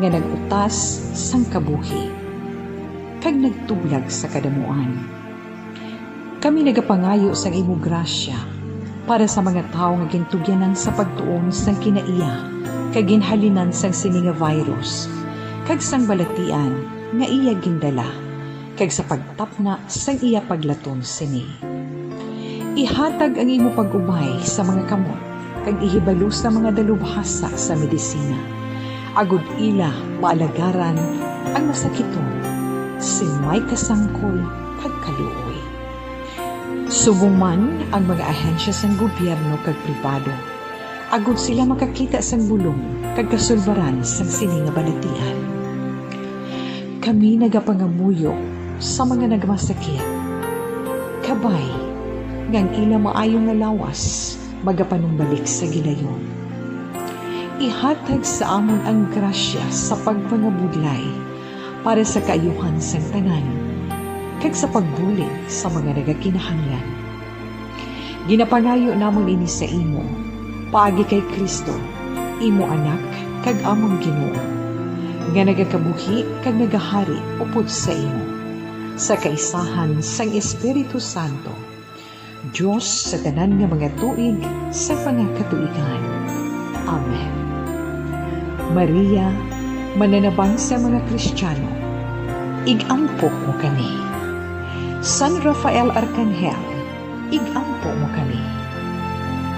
nga nag-utas sang kabuhi kag nagtublag sa kadamuan. Kami nagapangayo sang imo grasya para sa mga tawo nga gintugyanan sa pagtuon sang kinaiya kag ginhalinan sang sini nga virus, kag sang balatian nga iya gindala, kag sa pagtapna sang iya paglaton sini. Ihatag ang imo pag-ubay sa mga kamot, kag ihibalo sa mga dalubhasa sa medisina, agod ila maalagaran ang masakiton sing may kasangkol kag kaluoy. Subong man ang mga ahensya sang gobyerno kag pribado, agod sila makakita sang bulong kag kasulbaran sang sini nga balatian. Kami nagapangamuyo sa mga nagmasakit, kabay nga ang ila maayo nga lawas magapanumbalik sa gilayon. Ihatag sa amon ang grasya sa pagpangabudlay para sa kaayuhan sang tanan, kag sa pagbulig sa mga nagakinahanglan. Ginapangayo namon ini sa imo, paagi kay Cristo, imo Anak kag amon Ginoo, nga nagakabuhi kag nagahari upod sa imo, sa kaisahan sang Espiritu Santo, Dios sa tanan nga mga tuig sa mga katuigan. Amen. Maria, mananabang sa mga Kristiyano, ig-ampo mo kami. San Rafael Arcangel, ig-ampo mo kami.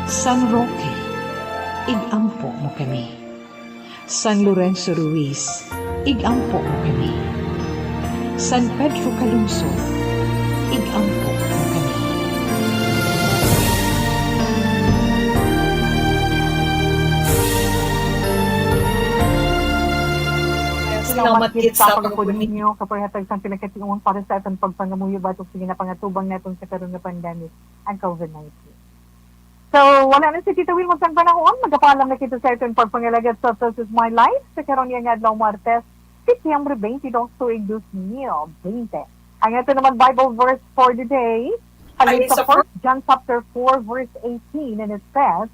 San Roque, ig-ampo mo kami. San Lorenzo Ruiz, ig-ampo mo kami. San Pedro Calungsod, ig-ampo mo kami. Salamat gid sa pagpugong ninyo, kaparehas sang pinakatiuon para sa aton pagpangamuyo batok sa ginapangatubang naton sa karon nga pandemic, ang covid nineteen. So, wala na si Tita Wilma sang panahon. Magapaalam na kita sa aton pagpangalagad sa This Is My Life sa karon nga adlaw, Martes, Setyembre twenty-two, tuig dos mil bente. Ang aton naman Bible verse for the day, halin sa First John chapter four, verse eighteen, and it says,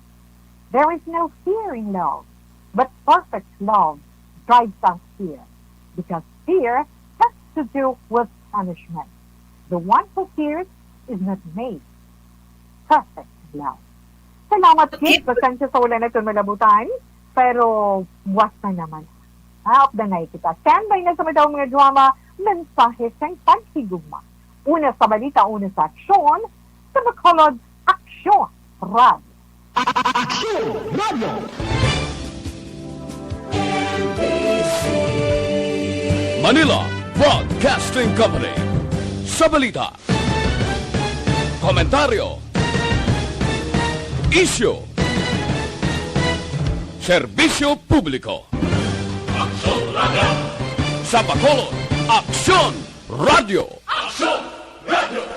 "There is no fear in love, but perfect love drives out fear, because fear has to do with punishment. The one who fears is not made perfect in love." Salamat, Kit. Pasensya sa wala naton malabutan, pero buwas na naman. Maupdanay kita. Standby na sa matawag mga drama, mensahe sang paghigugma. Una sa balita, una sa aksyon, sa Bacolod, Aksyon Radyo. Aksyon Radyo. Manila Broadcasting Company. Sa balita, komentaryo, isyu, serbisyo publiko. Aksyon Radyo. Sa Bacolod, Aksyon Radyo. Aksyon Radyo.